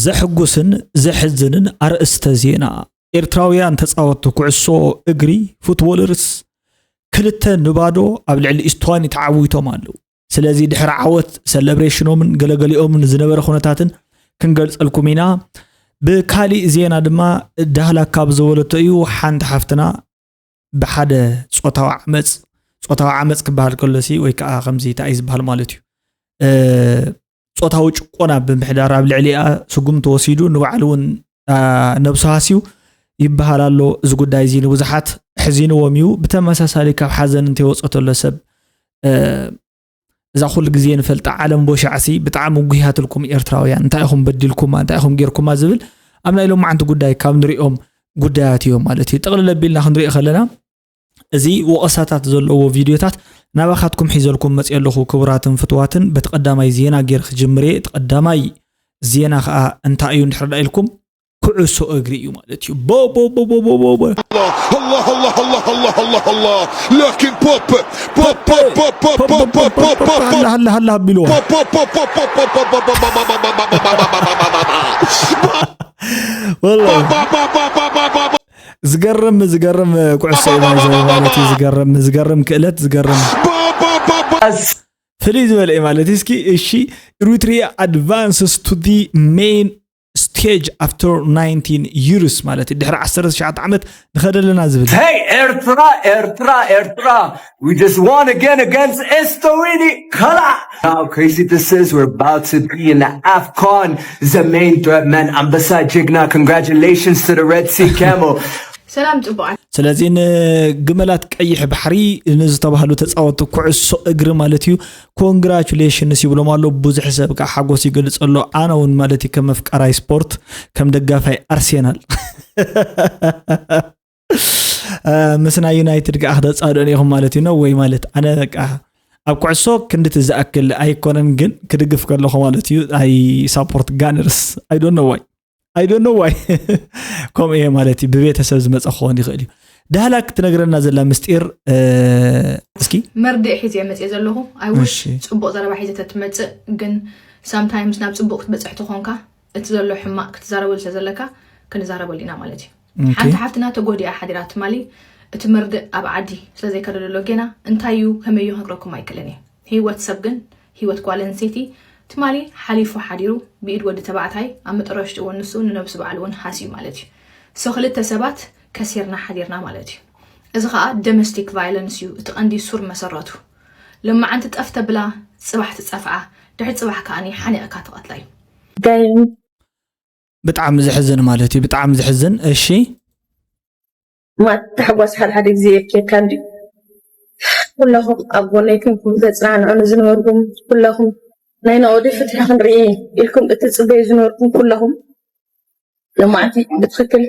ዘሕጉስን ዘሕዝንን ኣርእስተ ዜና። ኤርትራውያን ተጻወትቲ ኩዕሶ እግሪ፣ ፉትቦለርስ፣ ክልተ ንባዶ ኣብ ልዕሊ ኢስቶኒ ተዓዊቶም ኣለዉ። ስለዚ ድሕሪ ዓወት ሰለብሬሽኖምን ገለገሊኦምን ዝነበረ ኩነታትን ክንገልጸልኩም ኢና። ብካሊእ ዜና ድማ ዳህላክ ካብ ዝበለቶ እዩ። ሓንቲ ሓፍትና ብሓደ ጾታዊ ዓመጽ፣ ጾታዊ ዓመጽ ክበሃል ከሎሲ ወይ ከዓ ከምዚ እንታይ እዩ ዝበሃል ማለት እዩ፣ እ፣ ጾታዊ ጭቆና ብምሕዳር ኣብ ልዕሊኣ ስጉም ተወሲዱ ንባዕሉ እውን፣ አ፣ ነብሱ ሃስዩ ይበሃል ኣሎ። እዚ ጉዳይ እዚ ንብዙሓት ኣሕዚንዎም እዩ። ብተመሳሳሊ ካብ ሓዘን እንተይወጸ ተሎ ሰብ፣ እ፣ እዛ ኩሉ ግዜ ንፈልጣ ዓለም ቦሻዕሲ ብጣዕሚ ጉህያትልኩም ኤርትራውያን፣ እንታይ ኢኹም በዲልኩማ፣ እንታይ ኢኹም ጌርኩማ ዝብል ኣብ ናይ ሎማዓንቲ ጉዳይ ካብ ንሪኦም ጉዳያት እዮም ማለት እዩ። ጥቕልል ኣቢልና ክንሪኦ ከለና፣ እዚ ወቐሳታት ዘለዎ ቪድዮታት ናባኻትኩም ሒዘልኩም መፅእ ኣለኹ። ክቡራትን ፍትዋትን፣ በቲ ቀዳማይ ዜና ገይር ክጅምር እየ። እቲ ቀዳማይ ዜና ከዓ እንታይ እዩ እንድሕር ዳ ኢልኩም፣ ኩዕሶ እግሪ እዩ ማለት እዩ። ቦ፣ ቦ፣ ቦ፣ ቦ፣ ቦ፣ ቦ፣ ቦ። الله الله الله الله الله الله الله الله. لكن بوب، بوب، بوب، بوب، بوب، بوب، بوب، بوب، بوب. ሃላ ሃላ ሃላ ኣቢልዎ። بوب، بوب، بوب، بوب، بوب، بوب، بوب، بوب، بوب، بوب، بوب، بوب. ወላሂ ዝገርም፣ ዝገርም ኩዕሶ እዩ ናይዚ ማለት እዩ። ዝገርም፣ ዝገርም ክእለት፣ ዝገርም بوب، بوب، بوب، بوب. ፍልይ ዝበለ እዩ ማለት እዩ። እስኪ እሺ፣ Eritrea advances to the main stage after nineteen years ማለት እዩ። ድሕሪ ዓሰርተ ትሽዓተ ዓመት ንኸደ ኣለና ዝብል እዩ። Hey, ኤርትራ ኤርትራ ኤርትራ, we just won again against Eswatini. Kala! How crazy this is. We're about to be in the AFCON. The main threat, man. ኣንበሳ ጀግና. Congratulations to the Red Sea Camel. ሰላም ጽቡቓት። ስለዚ ንግመላት ቀይሕ ባሕሪ ንዝተባህሉ ተጻወትቲ ኩዕሶ እግሪ ማለት እዩ ኮንግራቹሌሽንስ ይብሎም ኣሎ። ብዙሕ ሰብ ከዓ ሓጎስ ይገልጽ ኣሎ። ኣነ እውን ማለት እዩ ከም ኣፍቃራይ ስፖርት፣ ከም ደጋፋይ ኣርሴናል፣ እ፣ ምስ ናይ ዩናይትድ ከዓ ክተጻድኡን ኢኹም ማለት እዩ። ነው ወይ ማለት ኣነ በቃ ኣብ ኩዕሶ ክንድቲ ዝኣክል ኣይኮነን፣ ግን ክድግፍ ከለኹ ማለት እዩ ኣይ ሳፖርት ጋነርስ። I don't know why. I don't know why. ከምኡ እየ ማለት እዩ። ብቤተሰብ ዝመፀ ክኸውን ይኽእል እዩ። ዳህላክ ትነግረና ዘላ ምስጢር፣ እ፣ እስኪ መርድእ ሒዘ መፅእ ዘለኹ። I wish እሺ። ፅቡቕ ዘረባ ሒዘ ተትመፅእ፣ ግን ሳምታይምስ ናብ ፅቡቕ ክትበፅሕ ተኾንካ እቲ ዘሎ ሕማቕ ክትዛረበሉ ስለ ዘለካ ክንዛረበሉ ኢና ማለት እዩ። ኦኬ። ሓንቲ ሓፍትና ተጎዲኣ ሓዲራ ትማሊ። እቲ መርድእ ኣብ ዓዲ ስለ ዘይከደ ዘሎ ጌና እንታይ እዩ ከመይ እዩ ክነግረኩም ኣይክእልን እየ። ህይወት ሰብ ግን፣ ህይወት ጓል ኣንስተይቲ ትማሊ ሓሊፉ ሓዲሩ ብኢድ ወዲ ተባዕታይ ኣብ መጠረሽቲ እውን ንሱ ንነብሱ ባዕሉ እውን ሃስዩ ማለት እዩ። So ክልተ ሰባት ከሲርና ሓዲርና ማለት እዩ። እዚ ከዓ ዶሜስቲክ ቫይለንስ እዩ እቲ ቀንዲ ሱር መሰረቱ። ሎማዓንቲ ጠፍ ተብላ፣ ፅባሕ ትፀፍዓ፣ ድሕሪ ፅባሕ ከዓኒ ሓኒቕካ ትቐትላ እዩ። ጋይም ብጣዕሚ ዘሕዝን ማለት እዩ። ብጣዕሚ ዘሕዝን። እሺ ማት ተሕጓስ ሓደ ሓደ ግዜ የብኬካ እንዲ ኩለኹም ኣብ ጎነይ ኮንኩም ተፅናንዑኒ ዝነበርኩም ኩለኹም ናይ ናኦዲ ፍትሒ ክንርኢ ኢልኩም እትፅበዩ ዝነበርኩም ኩለኹም ሎማዓንቲ ብትክክል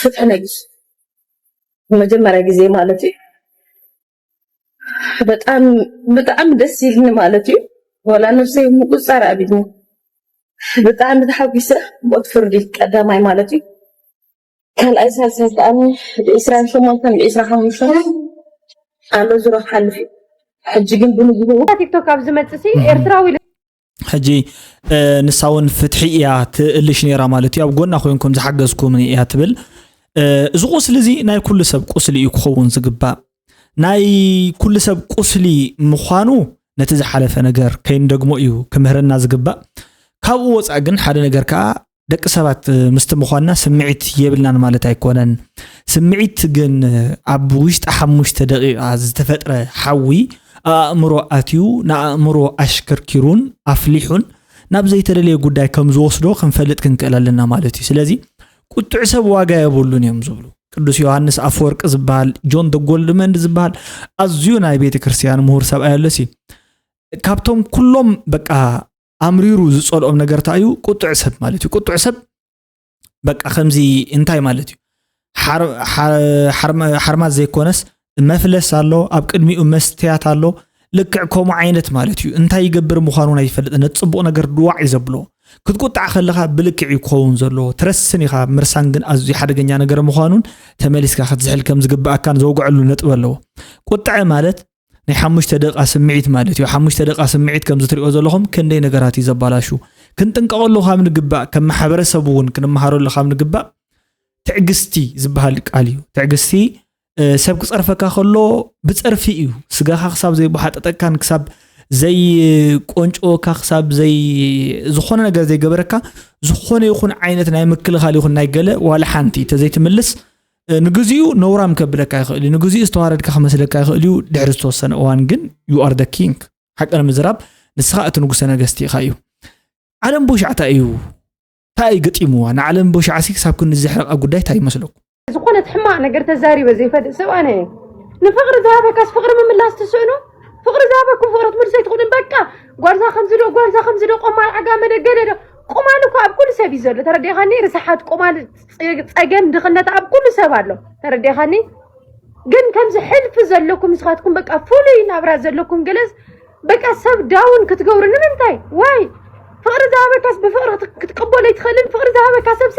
ፍትሒ ነጊስ መጀመርያ ግዜ ማለት እዩ። በጣም ብጣዕሚ ደስ ኢልኒ ማለት እዩ። ዋላ ነብሰይ ምቁፅፃር ኣብድኒ ብጣዕሚ ተሓጒሰ። ሞት ፍርዲ ቀዳማይ ማለት እዩ። ካልኣይ ሳልሳይ ከኣ ብዒስራን ሸሞንተን ብዒስራን ሓሙሽተን ኣሎ ዙራ ክሓልፍ እዩ። ሕጂ ግን ብንግህኡ ቲክቶክ ኣብ ዝመጽእ ሲ ኤርትራዊ ሕጂ ንሳ እውን ፍትሒ እያ ትእልሽ ነይራ ማለት እዩ። ኣብ ጎና ኮይንኩም ዝሓገዝኩምኒ እያ ትብል። እዚ ቁስሊ እዚ ናይ ኩሉ ሰብ ቁስሊ እዩ ክኸውን ዝግባእ። ናይ ኩሉ ሰብ ቁስሊ ምዃኑ ነቲ ዝሓለፈ ነገር ከይንደግሞ እዩ ክምህረና ዝግባእ። ካብኡ ወፃእ ግን ሓደ ነገር ከዓ ደቂ ሰባት ምስቲ ምዃንና ስምዒት የብልናን ማለት ኣይኮነን። ስምዒት ግን ኣብ ውሽጢ ሓሙሽተ ደቂቃ ዝተፈጥረ ሓዊ ኣእምሮ ኣትዩ ንኣእምሮ ኣሽከርኪሩን ኣፍሊሑን ናብ ዘይተደለየ ጉዳይ ከም ዝወስዶ ክንፈልጥ ክንክእል ኣለና ማለት እዩ። ስለዚ ቁጡዕ ሰብ ዋጋ የብሉን እዮም ዝብሉ ቅዱስ ዮሃንስ ኣፈወርቂ ዝበሃል ጆን ደ ጎልድመንድ ዝበሃል ኣዝዩ ናይ ቤተ ክርስቲያን ምሁር ሰብኣይ ኣሎሲ ካብቶም ኩሎም በቃ ኣምሪሩ ዝጸልኦም ነገር እንታይ እዩ? ቁጡዕ ሰብ ማለት እዩ። ቁጡዕ ሰብ በቃ ከምዚ እንታይ ማለት እዩ? ሓር- ሓ- ሓርማ- ሓርማዝ ዘይኮነስ መፍለስ ኣሎ፣ ኣብ ቅድሚኡ መስትያት ኣሎ። ልክዕ ከምኡ ዓይነት ማለት እዩ። እንታይ ይገብር ምዃኑ እውን ኣይፈልጥን። ነቲ ጽቡቕ ነገር ድዋዕ እዩ ዘብሎ። ክትቁጣዕ ከለኻ ብልክዕ እዩ ክኸውን ዘለዎ። ትረስን ኢኻ። ምርሳን ግን ኣዝዩ ሓደገኛ ነገር ምዃኑን ተመሊስካ ክትዝሕል ከም ዝግብኣካን ዘውግዐሉ ነጥቢ ኣለዎ። ቁጥዐ ማለት ናይ ሓሙሽተ ደቂቃ ስምዒት ማለት እዩ። ሓሙሽተ ደቂቃ ስምዒት ከምዚ ትሪኦ ዘለኹም ክንደይ ነገራት እዩ ዘባላሹ። ክንጥንቀቐሉ ካብ ንግባእ፣ ከም ማሕበረሰብ እውን ክንመሃረሉ ካብ ንግባእ ትዕግስቲ ዝበሃል ቃል እዩ። ትዕግስቲ ሰብ ክጸርፈካ ከሎ ብጸርፊ እዩ። ስጋኻ ክሳብ ዘይቦሓጠጠካን ክሳብ ዘይቆንጨወካ ክሳብ ዘይ ዝኾነ ነገር ዘይገበረካ ዝኾነ ይኹን ዓይነት ናይ ምክልኻል ይኹን ናይ ገለ ዋላ ሓንቲ ተዘይትምልስ ንግዚኡ ነውራም ከብለካ ይኽእል እዩ። ንግዚኡ ዝተዋረድካ ክመስለካ ይኽእል እዩ። ድሕሪ ዝተወሰነ እዋን ግን you are the king። ሓቂ ንምዝራብ ንስኻ እቲ ንጉሰ ነገስቲ ኢኻ እዩ። ዓለም ቦሻዕታ እዩ። እንታይ እዩ ገጢምዋ? ንዓለም ቦሻዕሲ ክሳብ ክንዲ ዝሕረቕ ጉዳይ እንታይ ይመስለኩም? ዝኾነት ሕማቕ ነገር ተዛሪበ ዘይፈልጥ ሰብ ኣነ እየ። ንፍቕሪ ዝሃበካስ ፍቕሪ ምምላስ ትስእኑ? ፍቕሪ ዝሃበኩም ፍቕሪ ትምልሶ ኣይትኽእሉን። በቃ ጓልዛ ከምዚ ዶ ጓልዛ ከምዚ ዶ ቆማል ዓጋመ ዶ ገለ ዶ ቆማል እኮ ኣብ ኩሉ ሰብ እዩ ዘሎ። ተረዲኻኒ? ርሳሓት ቆማል ጸ- ጸገም ድኽነት ኣብ ኩሉ ሰብ ኣሎ። ተረዲኻኒ? ግን ከምዚ ሕልፊ ዘለኩም ንስኻትኩም በቃ ፍሉይ ናብራ ዘለኩም ገለስ በቃ ሰብ ዳውን ክትገብሩ ንምንታይ ዋይ ፍቕሪ ዝሃበካስ ብፍቕሪ ክትቅበሎ ኣይትኽእልን ፍቕሪ ዝሃበካ ሰብሲ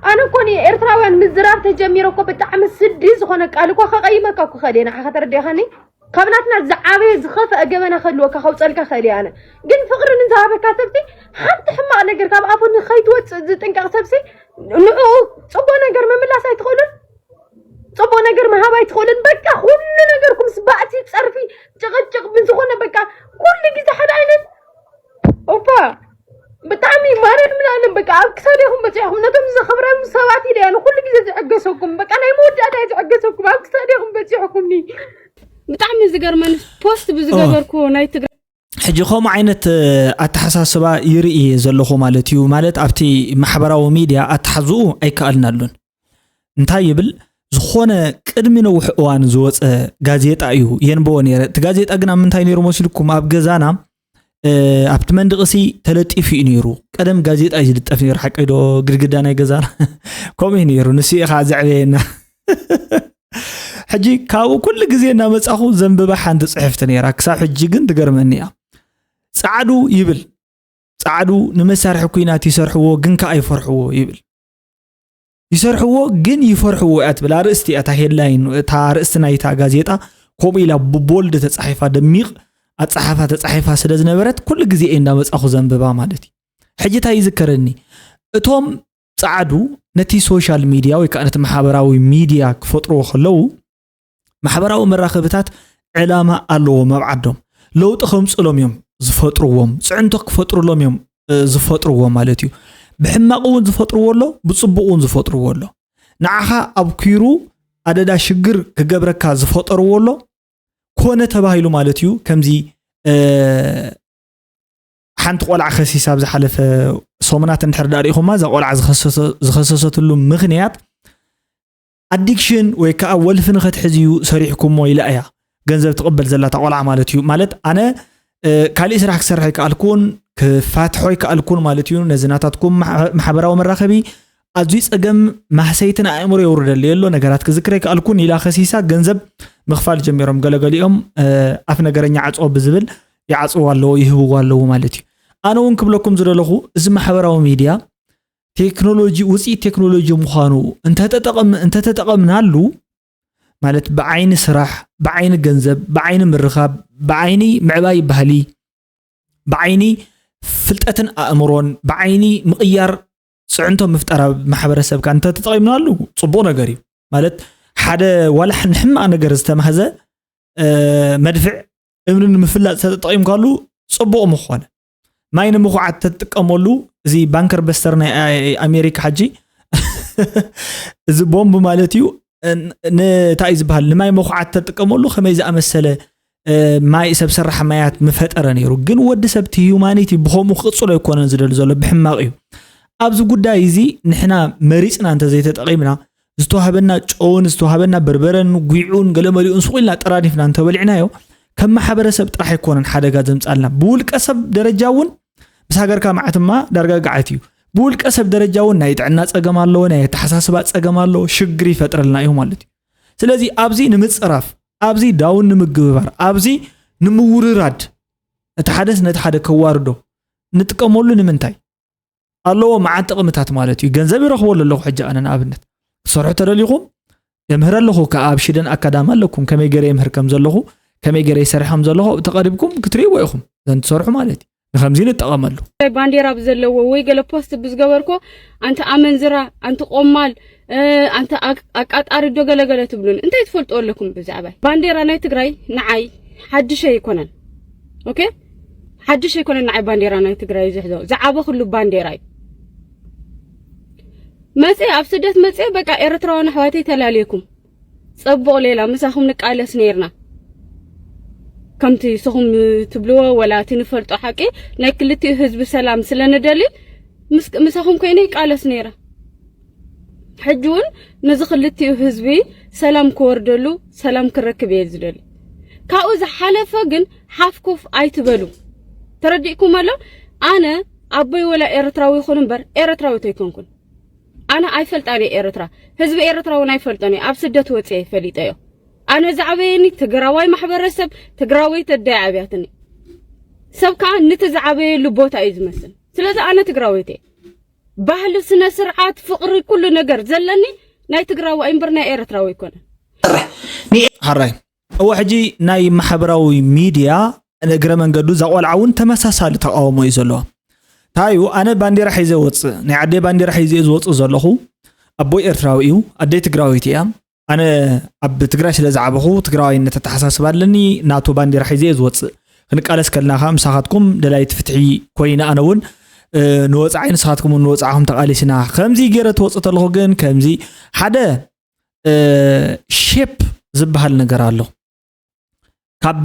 ኣነ እኮ ንኤርትራውያን ምዝራብ ተጀሚረ እኮ ብጣዕሚ ስዲ ዝኾነ ቃል እኮ ከቐይመካ እኮ ኸእል እየ ንዓኻ ተረዲኻኒ ካብ ናትና ዝዓበየ ዝኸፍአ ገበና ከልወካ ከውፀልካ ኸእል እየ ኣነ ግን ፍቕሪ ንዝሃበካ ሰብሲ ሓንቲ ሕማቕ ነገር ካብ ኣፉ ንኸይትወፅእ ዝጥንቀቕ ሰብሲ ንኡ ፅቡቅ ነገር ምምላስ ኣይትኽእሉን ፅቡቅ ነገር ምሃብ ኣይትኽእሉን በቃ ኩሉ ነገርኩም ስባእቲ ፀርፊ ጭቕጭቕ ብዝኾነ በቃ ኩሉ ግዜ ሓደ ዓይነት ኦፓ ብጣዕሚ ማለት ምናምን በቃ ኣብ ክሳዴኹም በፂሕኩም ነቶም ዘኽብረም ሰባት ኢለ ኣነ ኩሉ ግዜ ዝዕገሰኩም በቃ ናይ መወዳእታ እየ ዝዕገሰኩም ኣብ ክሳዴኹም በፂሕኩምኒ ብጣዕሚ ዝገርመኒ ፖስት ብዝገበርኩ ናይ ትግራይ ሕጂ ከምኡ ዓይነት ኣተሓሳስባ ይርኢ ዘለኹ ማለት እዩ ማለት ኣብቲ ማሕበራዊ ሚድያ ኣተሓዝኡ ኣይከኣልናሉን እንታይ ይብል ዝኾነ ቅድሚ ነውሕ እዋን ዝወፀ ጋዜጣ እዩ የንበቦ ነይረ እቲ ጋዜጣ ግን ኣብ ምንታይ ነይሩ መሲልኩም ኣብ ገዛና ኣብቲ መንድቕሲ ተለጢፉ እዩ ነይሩ ቀደም ጋዜጣ እዩ ዝልጠፍ ነይሩ ሓቀይ ዶ ግድግዳ ናይ ገዛና ከምኡ እዩ ነይሩ ንሱ እዩ ከዓ ዘዕበየና ሕጂ ካብኡ ኩሉ ግዜ እናመፃኹ ዘንብባ ሓንቲ ፅሕፍቲ ነይራ ክሳብ ሕጂ ግን ትገርመኒ እያ ፃዕዱ ይብል ፃዕዱ ንመሳርሒ ኩናት ይሰርሕዎ ግን ከዓ ይፈርሕዎ ይብል ይሰርሕዎ ግን ይፈርሕዎ እያ ትብል ኣርእስቲ እያ እታ ሄድላይን እታ ኣርእስቲ ናይታ ጋዜጣ ከምኡ ኢላ ብቦልድ ተፃሒፋ ደሚቕ ኣፀሓፋ ተፃሒፋ ስለ ዝነበረት ኩሉ ግዜ እየ እንዳመፃኹ ዘንብባ ማለት እዩ ሕጂ እንታይ ይዝከረኒ እቶም ፃዕዱ ነቲ ሶሻል ሚድያ ወይ ከዓ ነቲ ማሕበራዊ ሚድያ ክፈጥርዎ ከለዉ ማሕበራዊ መራኸብታት ዕላማ ኣለዎም ኣብ ዓዶም ለውጢ ከምፅሎም እዮም ዝፈጥርዎም ፅዕንቶ ክፈጥርሎም እዮም ዝፈጥርዎ ማለት እዩ ብሕማቕ እውን ዝፈጥርዎ ኣሎ ብፅቡቕ እውን ዝፈጥርዎ ኣሎ ንዓኻ ኣብ ኪሩ ኣደዳ ሽግር ክገብረካ ዝፈጠርዎ ኣሎ ኮነ ተባሂሉ ማለት እዩ ከምዚ ሓንቲ ቆልዓ ከሲሳ ኣብ ዝሓለፈ ሰሙናት እንድሕር ዳ ርኢኹማ እዛ ቆልዓ ዝኸሰሰትሉ ምኽንያት ኣዲክሽን ወይ ከዓ ወልፊ ንኸትሕዝ እዩ ሰሪሕኩሞ ኢላ እያ ገንዘብ ትቕበል ዘላ እታ ቆልዓ ማለት እዩ ማለት ኣነ ካሊእ ስራሕ ክሰርሕ ኣይከኣልኩን ክፋትሖ ኣይከኣልኩን ማለት እዩ ነዚ ናታትኩም ማሕበራዊ መራኸቢ ኣዝዩ ጸገም ማህሰይትን ኣእምሮ የውርደለይ ኣሎ ነገራት ክዝክር ኣይከኣልኩን ኢላ ከሲሳ ገንዘብ ምኽፋል ጀሚሮም ገለገሊኦም ኣፍ ነገረኛ ዓጽኦ ብዝብል ይዓጽዎ ኣለዎ ይህብዎ ኣለዉ ማለት እዩ ኣነ እውን ክብለኩም ዝደለኹ እዚ ማሕበራዊ ሚድያ ቴክኖሎጂ ውፅኢት ቴክኖሎጂ ምዃኑ እንተተጠቐምናሉ ማለት ብዓይኒ ስራሕ ብዓይኒ ገንዘብ ብዓይኒ ምርኻብ ብዓይኒ ምዕባይ ባህሊ ብዓይኒ ፍልጠትን ኣእምሮን ብዓይኒ ምቕያር ፅዕንቶ ምፍጠር ኣብ ማሕበረሰብካ እንተተጠቒምናሉ ፅቡቕ ነገር እዩ ማለት ሓደ ዋላ ንሕማቕ ነገር ዝተማህዘ መድፍዕ እምኒ ንምፍላጥ ተጠቒምካሉ ፅቡቕ ምኾነ ማይ ንምኹዓት ተትጥቀመሉ እዚ ባንከር በስተር ናይ ኣሜሪካ ሕጂ እዚ ቦምብ ማለት እዩ እንታይ እዩ ዝበሃል ንማይ መኹዓት ተጥቀመሉ ከመይ ዝኣመሰለ ማይ ሰብ ሰራሕ ማያት ምፈጠረ ነይሩ ግን ወዲ ሰብ ቲ ሂዩማኒቲ ብኸምኡ ክቕፅሎ ኣይኮነን ዝደሊ ዘሎ ብሕማቕ እዩ ኣብዚ ጉዳይ እዚ ንሕና መሪፅና እንተዘይተጠቒምና ዝተዋህበና ጨውን ዝተዋህበና በርበረን ጉዕን ገለመሊኡን ስቑ ኢልና ጠራኒፍና እንተበሊዕናዮ ከም ማሕበረሰብ ጥራሕ ኣይኮነን ሓደጋ ዘምፃልና ብውልቀ ሰብ ደረጃ እውን ምስ ሃገርካ ማዕትማ ዳርጋ ገዓት እዩ ብውልቀ ሰብ ደረጃ እውን ናይ ጥዕና ፀገም ኣለዎ ናይ ኣተሓሳስባ ፀገም ኣለዎ ሽግር ይፈጥረልና እዩ ማለት እዩ ስለዚ ኣብዚ ንምፅራፍ ኣብዚ ዳውን ንምግብባር ኣብዚ ንምውርራድ እቲ ሓደስ ነቲ ሓደ ከዋርዶ ንጥቀመሉ ንምንታይ ኣለዎ መዓት ጥቕምታት ማለት እዩ ገንዘብ ይረኽበሉ ኣለኹ ሕጂ ኣነ ንኣብነት ክሰርሑ ተደሊኹም የምህር ኣለኹ ከዓ ኣብ ሽደን ኣካዳሚ ኣለኩም ከመይ ገይረ የምህር ከም ዘለኹ ከመይ ገይረ ይሰርሕ ከም ዘለኹ ተቐሪብኩም ክትርእይዎ ኢኹም ዘን ትሰርሑ ማለት እዩ ንከምዚ ንጠቐመሉ። ባንዴራ ብዘለዎ ወይ ገለ ፖስት ብዝገበርኮ ኣንቲ ኣመንዝራ፣ ኣንቲ ቆማል፣ ኣንቲ ኣቃጣሪ ዶ ገለገለ ትብሉን። እንታይ ትፈልጡ ኣለኩም ብዛዕባይ? ባንዴራ ናይ ትግራይ ንዓይ ሓድሽ ኣይኮነን። ኦኬ፣ ሓድሽ ኣይኮነን ንዓይ ባንዴራ ናይ ትግራይ ዝሕዞ ዝዓበ ኩሉ ባንዴራ እዩ። መጽ ኣብ ስደት መጽ በቃ ኤርትራውያን ኣሕዋተይ ተላልየኩም። ጸቡቕ ሌላ ምሳኹም ንቃለስ ነይርና። ከምቲ ንስኹም ትብልዎ ወላ እቲ ንፈልጦ ሓቂ ናይ ክልቲኡ ህዝቢ ሰላም ስለ ንደሊ ምስ- ምሳኹም ኮይነ ይቃለስ ነይረ። ሕጂ እውን ነዚ ክልቲኡ ህዝቢ ሰላም ክወርደሉ ሰላም ክረክብ እየ ዝደሊ። ካብኡ ዝሓለፈ ግን ሓፍኮፍ ኣይትበሉ። ተረዲእኩም ኣሎ? ኣነ ኣቦይ ወላ ኤርትራዊ ይኹን እምበር ኤርትራዊት ኣይኮንኩን። ኣነ ኣይፈልጣን እየ ኤርትራ። ህዝቢ ኤርትራ እውን ኣይፈልጦን እየ። ኣብ ስደት ወፅየ ፈሊጠዮ። ኣነ ዝዓበየኒ ትግራዋይ ማሕበረሰብ፣ ትግራወይቲ ኣደይ ዓብያትኒ። ሰብ ከዓ ንቲ ዝዓበየሉ ቦታ እዩ ዝመስል። ስለዚ ኣነ ትግራወይቲ እየ። ባህሊ፣ ስነ ስርዓት፣ ፍቕሪ፣ ኩሉ ነገር ዘለኒ ናይ ትግራዋይ እምበር ናይ ኤርትራዊ ኣይኮነን። ሓራይ እወ ሕጂ ናይ ማሕበራዊ ሚድያ ንእግረ መንገዱ እዛ ቆልዓ እውን ተመሳሳሊ ተቃውሞ እዩ ዘለዋ። እንታይ እዩ ኣነ ባንዴራ ሒዘ ወፅእ ናይ ዓደይ ባንዴራ ሒዘ እየ ዝወፅእ ዘለኹ። ኣቦይ ኤርትራዊ እዩ፣ ኣደይ ትግራዊት እያ። ኣነ ኣብ ትግራይ ስለ ዝዓበኹ ትግራዋይነት ኣተሓሳስባ ኣለኒ። ናቱ ባንዴራ ሒዘ እየ ዝወፅእ። ክንቃለስ ከልና ከዓ ምሳኻትኩም ደላይቲ ፍትሒ ኮይነ ኣነ እውን ንወፃዓይ ንስኻትኩም እውን ንወፃዕኹም ተቃሊስና። ከምዚ ገይረ ትወፅእ ተለኹ ግን ከምዚ ሓደ ሼፕ ዝበሃል ነገር ኣሎ። ካብ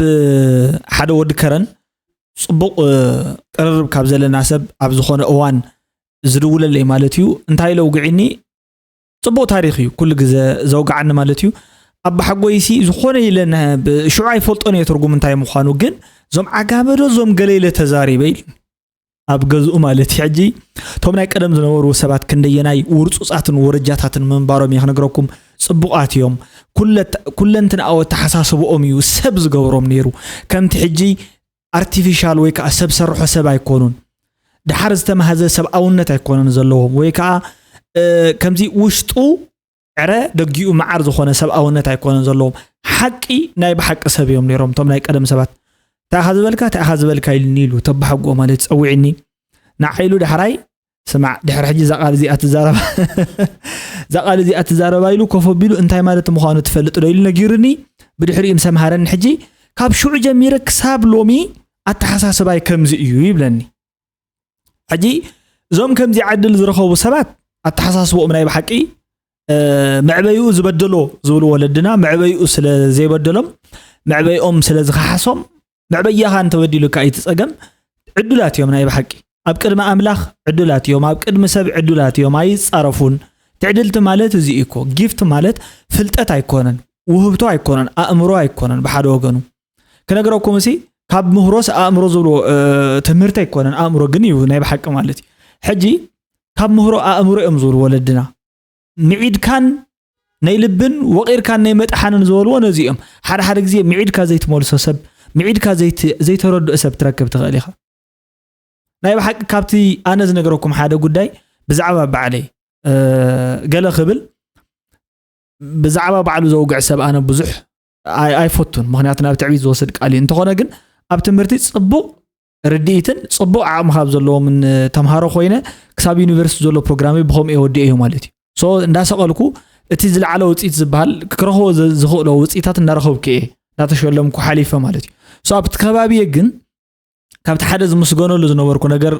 ሓደ ወዲ ከረን ፅቡቕ ቅርርብ ካብ ዘለና ሰብ ኣብ ዝኾነ እዋን ዝድውለለይ ማለት እዩ። እንታይ ኢለ ውግዒኒ? ፅቡቕ ታሪኽ እዩ ኩሉ ግዜ ዘውግዓኒ ማለት እዩ። ኣባሓጎይሲ ዝኾነ ኢለ ሽዑ ኣይፈልጦን እየ ትርጉም እንታይ ምዃኑ፣ ግን እዞም ዓጋመዶ እዞም ገለ ኢለ ተዛሪበ ኢሉ ኣብ ገዝኡ ማለት እዩ። ሕጂ እቶም ናይ ቀደም ዝነበሩ ሰባት ክንደየናይ ውርፁፃትን ወረጃታትን ምንባሮም እየ ክነግረኩም። ፅቡቓት እዮም። ኩለንትናዊ ኣተሓሳስብኦም እዩ ሰብ ዝገብሮም ነይሩ። ከምቲ ሕጂ ኣርቲፊሻል ወይ ከዓ ሰብ ሰርሖ ሰብ ኣይኮኑን። ድሓር ዝተማሃዘ ሰብኣውነት ኣይኮነን ዘለዎም ወይ ከዓ ከምዚ ውሽጡ ዕረ ደጊኡ መዓር ዝኾነ ሰብኣውነት ኣይኮነን ዘለዎም። ሓቂ ናይ ብሓቂ ሰብ እዮም ነይሮም እቶም ናይ ቀደም ሰባት። እንታይ ኢኻ ዝበልካ እንታይ ኢኻ ዝበልካ ኢልኒ ኢሉ ተባሓጎ ማለት ፀዊዕኒ ንዓ ኢሉ ዳሕራይ ስማዕ ድሕሪ ሕጂ እዛ ቃል እዚኣ ትዛረባ እዛ ቃል እዚኣ ትዛረባ ኢሉ ኮፍ ኣቢሉ እንታይ ማለት ምዃኑ ትፈልጥ ዶ ኢሉ ነጊሩኒ። ብድሕሪኡ ምስ ኣምሃረኒ ሕጂ ካብ ሽዑ ጀሚረ ክሳብ ሎሚ ኣተሓሳስባይ ከምዚ እዩ ይብለኒ። ሕጂ እዞም ከምዚ ዕድል ዝረኸቡ ሰባት ኣተሓሳስቦኦም ናይ ብሓቂ መዕበይኡ ዝበደሎ ዝብሉ ወለድና መዕበይኡ ስለ ዘይበደሎም መዕበይኦም ስለ ዝኸሓሶም መዕበያኻ እንተበዲሉካ እዩ እቲ ፀገም። ዕዱላት እዮም ናይ ብሓቂ ኣብ ቅድሚ ኣምላኽ ዕዱላት እዮም፣ ኣብ ቅድሚ ሰብ ዕዱላት እዮም፣ ኣይፃረፉን። ትዕድልቲ ማለት እዚ እዩ እኮ። ጊፍት ማለት ፍልጠት ኣይኮነን፣ ውህብቶ ኣይኮነን፣ ኣእምሮ ኣይኮነን። ብሓደ ወገኑ ክነግረኩም እሲ ካብ ምህሮስ ኣእምሮ ዝብልዎ ትምህርቲ ኣይኮነን፣ ኣእምሮ ግን እዩ ናይ ብሓቂ ማለት እዩ። ሕጂ ካብ ምህሮ ኣእምሮ እዮም ዝብሉ ወለድና። ምዒድካን ናይ ልብን ወቒርካን ናይ መጥሓንን ዝበልዎ ነዚ እዮም። ሓደ ሓደ ግዜ ምዒድካ ዘይትመልሶ ሰብ፣ ምዒድካ ዘይተረድኦ ሰብ ትረክብ ትኽእል ኢኻ። ናይ ብሓቂ ካብቲ ኣነ ዝነግረኩም ሓደ ጉዳይ ብዛዕባ ባዕለይ ገለ ክብል ብዛዕባ ባዕሉ ዘውግዕ ሰብ ኣነ ብዙሕ ኣይፈቱን። ምክንያቱ ናብ ትዕቢት ዝወስድ ቃል እዩ። እንተኾነ ግን ኣብ ትምህርቲ ፅቡቕ ርድኢትን ፅቡቕ ዓቕሚ ካብ ዘለዎምን ተምሃሮ ኮይነ ክሳብ ዩኒቨርሲቲ ዘሎ ፕሮግራመይ ብከምኡ እየ ወዲኤዮ ማለት እዩ። ሶ እንዳሰቐልኩ እቲ ዝለዓለ ውፅኢት ዝበሃል ክረኽቦ ዝኽእሎ ውፅኢታት እንዳረኸብኩ እየ እንዳተሸለምኩ ሓሊፈ ማለት እዩ። ሶ ኣብቲ ከባቢየ ግን ካብቲ ሓደ ዝምስገነሉ ዝነበርኩ ነገር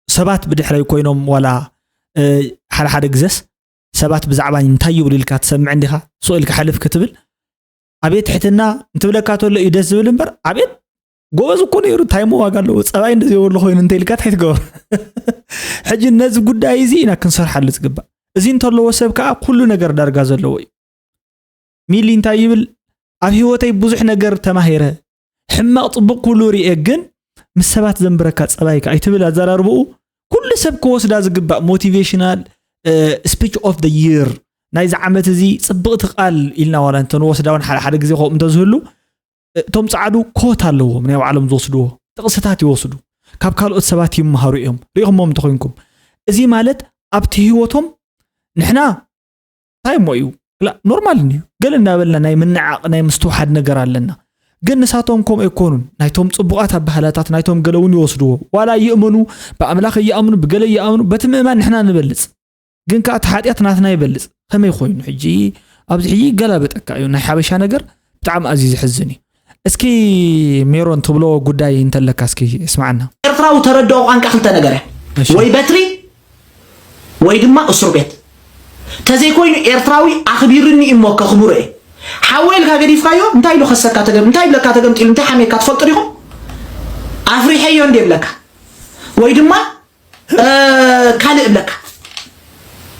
ሰባት ብድሕረይ ኮይኖም ዋላ ሓደ ሓደ ግዘስ ሰባት ብዛዕባ እንታይ ይብሉ ኢልካ ትሰምዕ እንዲኻ ስቕ ኢልካ ሕልፍ ክትብል ኣቤት ትሕትና እንትብለካ ተሎ እዩ ደስ ዝብል እምበር ኣቤት ጎበዝ እኮ ነይሩ እንታይ ሞ ዋጋ ኣለዎ ፀባይ እንደዘይብሉ ኮይኑ እንተ ኢልካ እንታይ ትገብር? ሕጂ ነዚ ጉዳይ እዚ ኢና ክንሰርሓሉ ዝግባእ። እዚ እንተለዎ ሰብ ከዓ ኩሉ ነገር ዳርጋ ዘለዎ እዩ። ሚሊ እንታይ ይብል? ኣብ ህይወተይ ብዙሕ ነገር ተማሂረ፣ ሕማቕ ፅቡቕ ኩሉ ርኤ፣ ግን ምስ ሰባት ዘንብረካ ፀባይ ከዓ ኣይትብል ኣዘራርብኡ ኩሉ ሰብ ክወስዳ ዝግባእ ሞቲቬሽናል ስፒች ኦፍ ደ ይር ናይዚ ዓመት እዚ ፅብቕቲ ቃል ኢልና ዋላ እንተንወስዳ እውን ሓደ ሓደ ግዜ ከምኡ እንተዝህሉ እቶም ፃዕዱ ኮት ኣለዎም ናይ ባዕሎም ዝወስድዎ ጥቕስታት ይወስዱ ካብ ካልኦት ሰባት ይመሃሩ እዮም ሪኢኹሞም እንተኮይንኩም እዚ ማለት ኣብቲ ህይወቶም ንሕና እንታይ እሞ እዩ ኖርማል እዩ ገለ እናበልና ናይ ምንዓቕ ናይ ምስትውሓድ ነገር ኣለና ግን ንሳቶም ከምኡ ኣይኮኑን። ናይቶም ጽቡቓት ኣባህላታት ናይቶም ገለ እውን ይወስድዎ። ዋላ ይእመኑ፣ ብኣምላኽ ይኣምኑ፣ ብገለ ይኣምኑ፣ በቲ ምእማን ንሕና ንበልጽ። ግን ከኣ እቲ ሓጢኣት ናትና ይበልጽ። ከመይ ኮይኑ ሕጂ ኣብዚ ሕጂ ይገላበጠካ እዩ። ናይ ሓበሻ ነገር ብጣዕሚ ኣዝዩ ዘሕዝን እዩ። እስኪ ሜሮን ትብሎ ጉዳይ እንተለካ እስኪ እስማዓና። ኤርትራዊ ተረድኦ ቋንቋ ክልተ ነገር እያ። እሺ። ወይ በትሪ ወይ ድማ እስሩ ቤት። ተዘይኮይኑ ኤርትራዊ ኣኽቢርኒ እዩ እሞ ከኽብሮ እየ። ሓወይ ኢልካ ገዲፍካዮ እንታይ ኢሉ ከሰካ ተገም እንታይ ብለካ ተገምጢሉ እንታይ ሓሜካ ትፈልጡ ዲኹም? ኣፍሪሐዮ እንደ ይብለካ ወይ ድማ እ፣ ካልእ እብለካ።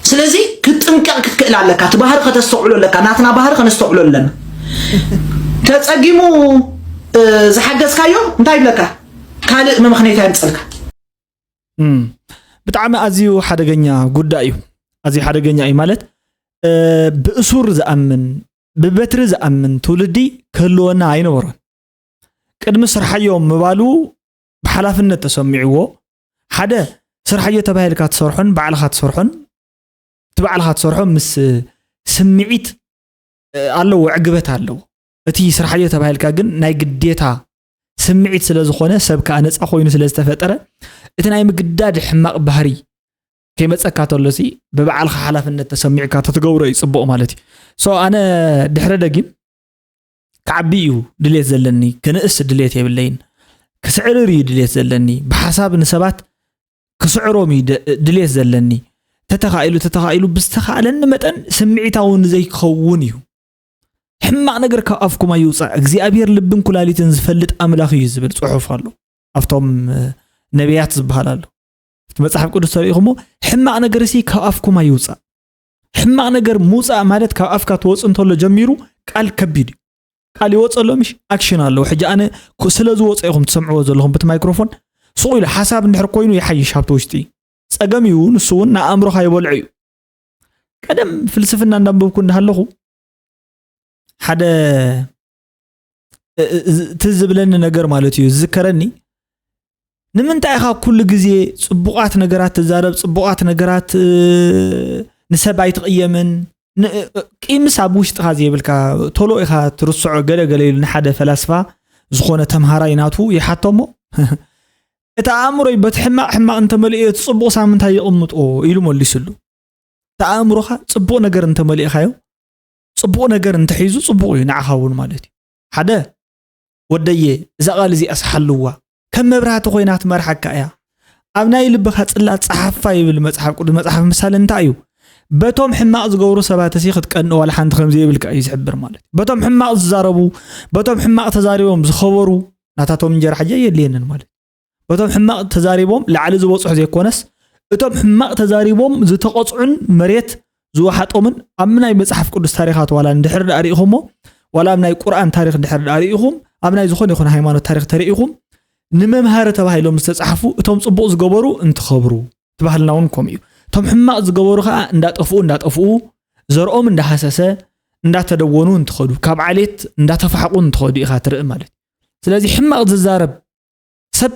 ስለዚ ክትጥንቀቕ ክትክእል ኣለካ። እቲ ባህሪ ከተስተውዕሎ ኣለካ። ናትና ባህሪ ከነስተውዕሎ ኣለና። ተጸጊሙ እ፣ ዝሓገዝካዮ እንታይ ይብለካ? ካልእ መመኽነይታ የምጸልካ። እም፣ ብጣዕሚ ኣዝዩ ሓደገኛ ጉዳይ እዩ። ኣዝዩ ሓደገኛ እዩ ማለት እ፣ ብእሱር ዝኣምን ብበትሪ ዝኣምን ትውልዲ ክህልወና ኣይነበሮን። ቅድሚ ስርሓዮ ምባሉ ብሓላፍነት ተሰሚዕዎ ሓደ ስርሓዮ ተባሂልካ ትሰርሖን ባዕልኻ ትሰርሖን እቲ ባዕልኻ ትሰርሖ ምስ ስምዒት ኣለዎ ዕግበት ኣለዎ። እቲ ስርሓዮ ተባሂልካ ግን ናይ ግዴታ ስምዒት ስለ ዝኾነ ሰብ ከዓ ነፃ ኮይኑ ስለ ዝተፈጠረ እቲ ናይ ምግዳድ ሕማቕ ባህሪ ከይመፀካ ተሎሲ ብባዕልኻ ሓላፍነት ተሰሚዕካ ተትገብሮ እዩ ፅቡቕ ማለት እዩ። ሶ ኣነ ድሕረ ደጊም ክዓቢ እዩ ድሌት ዘለኒ፣ ክንእስ ድሌት የብለይን። ክስዕርር እዩ ድሌት ዘለኒ፣ ብሓሳብ ንሰባት ክስዕሮም እዩ ድሌት ዘለኒ። ተተኻኢሉ ተተኻኢሉ ብዝተኻእለኒ መጠን ስምዒታዊ ንዘይክኸውን እዩ። ሕማቕ ነገር ካብ ኣፍኩም ኣይውፃእ፣ እግዚኣብሔር ልብን ኩላሊትን ዝፈልጥ ኣምላኽ እዩ ዝብል ፅሑፍ ኣሎ። ኣብቶም ነቢያት ዝበሃል ኣሎ። እቲ መፅሓፍ ቅዱስ ተሪኢኹሞ ሕማቕ ነገር ሲ ካብ ኣፍኩም ኣይውፃእ። ሕማቕ ነገር ምውፃእ ማለት ካብ ኣፍካ ትወፅ እንተሎ ጀሚሩ ቃል ከቢድ እዩ። ቃል ይወፀ ኣሎ ምሽ ኣክሽን ኣለዎ። ሕጂ ኣነ ስለ ዝወፀ ኢኹም ትሰምዕዎ ዘለኹም በቲ ማይክሮፎን ስቑ ኢሉ ሓሳብ እንድሕር ኮይኑ ይሓይሽ ኣብቲ ውሽጢ ፀገም እዩ። ንሱ እውን ንኣእምሮኻ ይበልዖ እዩ። ቀደም ፍልስፍና እንዳንበብኩ እንዳሃለኹ ሓደ ትዝ ዝብለኒ ነገር ማለት እዩ ዝዝከረኒ። ንምንታይ ኢኻ ኩሉ ግዜ ፅቡቓት ነገራት ትዛረብ? ፅቡቓት ነገራት ንሰብ ኣይትቕየምን። ቂምስ ኣብ ውሽጥኻ ዘይብልካ ቶሎ ኢኻ ትርስዖ። ገለ ገለ ኢሉ ንሓደ ፈላስፋ ዝኾነ ተምሃራይ ናቱ ይሓቶ እሞ እቲ ኣእምሮይ በቲ ሕማቕ ሕማቕ እንተመሊኦ እቲ ፅቡቕ ሳምንታይ ይቕምጦ ኢሉ መሊስሉ። እቲ ኣእምሮኻ ፅቡቕ ነገር እንተመሊእኻዮ ፅቡቕ ነገር እንተሒዙ ፅቡቕ እዩ ንዓኻ እውን ማለት እዩ። ሓደ ወደየ እዛ ቃል እዚኣስ ሓልዋ ከም መብራህቲ ኮይና ትመርሓካ እያ። ኣብ ናይ ልብኻ ፅላት ፀሓፋ ይብል መፅሓፍ ቅዱስ። መፅሓፍ ምሳሌ እንታይ እዩ? በቶም ሕማቕ ዝገብሩ ሰባት እሲ ክትቀንእ ዋላ ሓንቲ ከምዘይብልካ እዩ ዝሕብር ማለት እዩ። በቶም ሕማቕ ዝዛረቡ በቶም ሕማቕ ተዛሪቦም ዝኸበሩ ናታቶም እንጀራ ሕጂ የድልየንን ማለት እዩ። በቶም ሕማቕ ተዛሪቦም ላዕሊ ዝበፅሑ ዘይኮነስ እቶም ሕማቕ ተዛሪቦም ዝተቐፅዑን መሬት ዝወሓጦምን ኣብ ናይ መፅሓፍ ቅዱስ ታሪኻት ዋላ እንድሕር ዳኣ ርኢኹሞ ዋላ ኣብ ናይ ቁርኣን ታሪክ እንድሕር ዳኣ ርኢኹም ኣብ ናይ ዝኾነ ይኹን ሃይማኖት ታሪክ ተርኢኹም ንመምሃሪ ተባሂሎም ዝተፃሕፉ እቶም ፅቡቕ ዝገበሩ እንትኸብሩ እቲ ባህልና እውን ከምኡ እዩ። እቶም ሕማቕ ዝገበሩ ከዓ እንዳጠፍኡ እንዳጠፍኡ ዘርኦም እንዳሃሰሰ እንዳተደወኑ እንትኸዱ ካብ ዓሌት እንዳተፋሕቑ እንትኸዱ ኢኻ ትርኢ ማለት እዩ። ስለዚ ሕማቕ ዝዛረብ ሰብ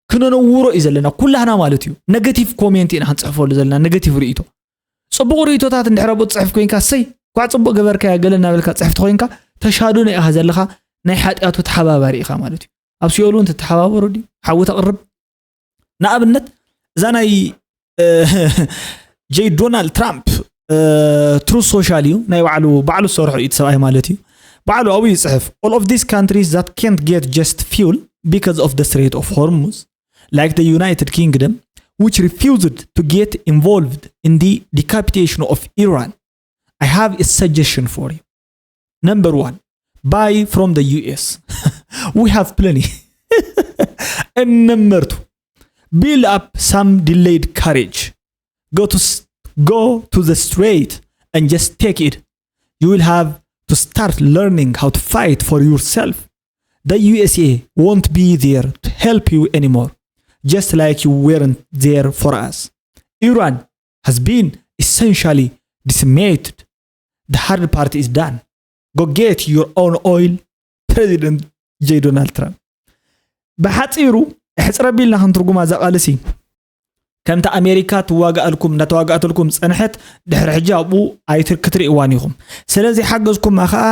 ክነነውሮ እዩ ዘለና ኩላህና ማለት እዩ። ነገቲቭ ኮሜንት ኢና ክንፅሕፈሉ ዘለና ነገቲቭ ርእይቶ። ፅቡቕ ርእይቶታት እንድሕር ኣብኡ ትፅሕፍ ኮይንካ ሰይ ኳዕ ፅቡቕ ገበርካያ ገለ እናበልካ ፅሕፍቲ ኮይንካ ተሻዱነ ኢኻ ዘለኻ ናይ ሓጢኣቱ ተሓባባሪ ኢኻ ማለት እዩ። ኣብ ሲኦል እውን ትተሓባበሩ ድዩ ሓዊ ተቕርብ? ንኣብነት እዛ ናይ ጀይ ዶናልድ ትራምፕ ትሩዝ ሶሻል እዩ ናይ ባዕሉ ባዕሉ ዝሰርሖ እዩ ሰብኣይ ማለት እዩ። ባዕሉ ኣብኡ ይፅሕፍ all of these countries that can't get just fuel because of the Strait of Hormuz like the United Kingdom which refused to get involved in the decapitation of Iran. I have a suggestion for you. Number one, buy from the U S. We have plenty. And number two, build up some delayed courage. Go to go to the strait and just take it. You will have to start learning how to fight for yourself. The U S A won't be there to help you anymore, just like you weren't there for us. Iran has been essentially decimated. The hard part is done. Go get your own oil. President J Donald Trump. ብሓፂሩ ሕፅረ ቢልና ክንትርጉማ እዛ ቃልሲ ከምቲ ኣሜሪካ ትዋጋኣልኩም እንዳተዋጋኣትልኩም ፀንሐት ድሕሪ ሕጂ ኣብኡ ኣይክትርእይዋን ኢኹም። ስለዚ ሓገዝኩማ ከዓ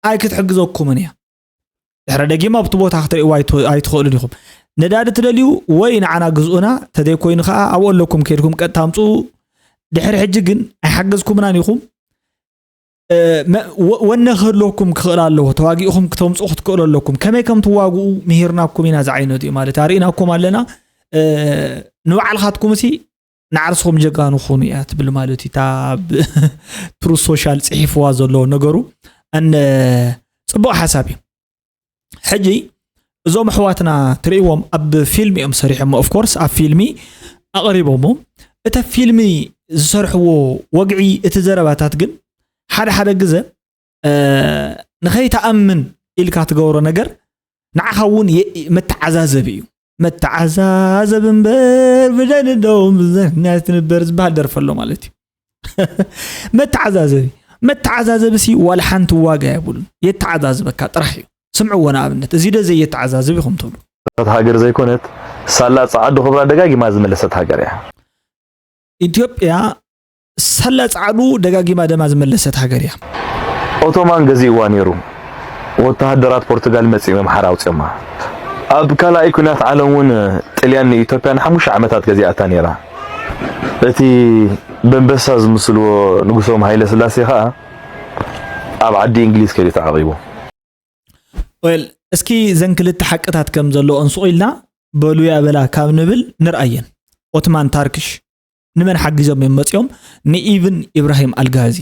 ኣይክትሕግዘኩምን እያ። ድሕረ ደጊም ኣብቲ ቦታ ክትርእይዎ ኣይትኽእሉን ኢኹም። ነዳዲ ትደልዩ ወይ ንዓና ግዝኡና፣ ተዘይኮይኑ ከዓ ኣብኡ ኣለኩም ከይድኩም ቀጥታ ኣምፅኡ። ድሕሪ ሕጂ ግን ኣይሓገዝኩምናን ኢኹም። ወነ ክህልወኩም ክኽእል ኣለዎ። ተዋጊእኹም ክተምፅኡ ክትክእሉ ኣለኩም። ከመይ ከም ትዋግኡ ምሂርናኩም ኢና። ዝዓይነቱ እዩ ማለት ኣርእናኩም ኣለና። ንባዕልኻትኩም ሲ ንዓርስኹም ጀጋኑ ኹኑ እያ ትብል ማለት እዩ። እታ ትሩ ሶሻል ፅሒፍዋ ዘሎ ነገሩ ኣነ ፅቡቕ ሓሳብ እዩ። ሕጂ እዞም ኣሕዋትና ትርእይዎም ኣብ ፊልም እዮም ሰሪሖሞ። ኦፍኮርስ ኣብ ፊልሚ ኣቕሪቦሞ። እተ ፊልሚ ዝሰርሕዎ ወግዒ እቲ ዘረባታት ግን ሓደ ሓደ ግዘ ንኸይተኣምን ኢልካ ትገብሮ ነገር ንዓኻ እውን መተዓዛዘብ እዩ። መተዓዛዘብ እምበር ብደንደው ብዘናት ንበር ዝበሃል ደርፈ ኣሎ ማለት እዩ። መተዓዛዘቢ መተዓዛዘቢ ሲ ዋላ ሓንቲ ዋጋ የብሉን። የተዓዛዝበካ ጥራሕ እዩ። ስምዕዎ ንኣብነት እዚ ደ ዘየተዓዛዝብ ኢኹም ትብሉ። ሃገር ዘይኮነት ሳላ ፃዓዱ ክብራ ደጋጊማ ዝመለሰት ሃገር እያ። ኢትዮጵያ ሳላ ፃዓዱ ደጋጊማ ደማ ዝመለሰት ሃገር እያ። ኦቶማን ገዚእዋ ነይሩ። ወተሃደራት ፖርቱጋል መፂኦም እዮም ሓራ ኣውፅኦማ። ኣብ ካልኣይ ኩናት ዓለም እውን ጥልያን ንኢትዮጵያ ንሓሙሽተ ዓመታት ገዚኣታ ነይራ። እቲ በንበሳ ዝምስልዎ ንጉሶም ሃይለ ስላሴ ከዓ ኣብ ዓዲ እንግሊዝ ከይዱ ተዓቂቡ። ወል እስኪ ዘን ክልተ ሓቅታት ከም ዘለኦን ስቕ ኢልና በሉያ በላ ካብ ንብል ንርኣየን። ኦትማን ታርክሽ ንመን ሓጊዞም እዮም መፂኦም? ንኢብን ኢብራሂም ኣልጋዚ።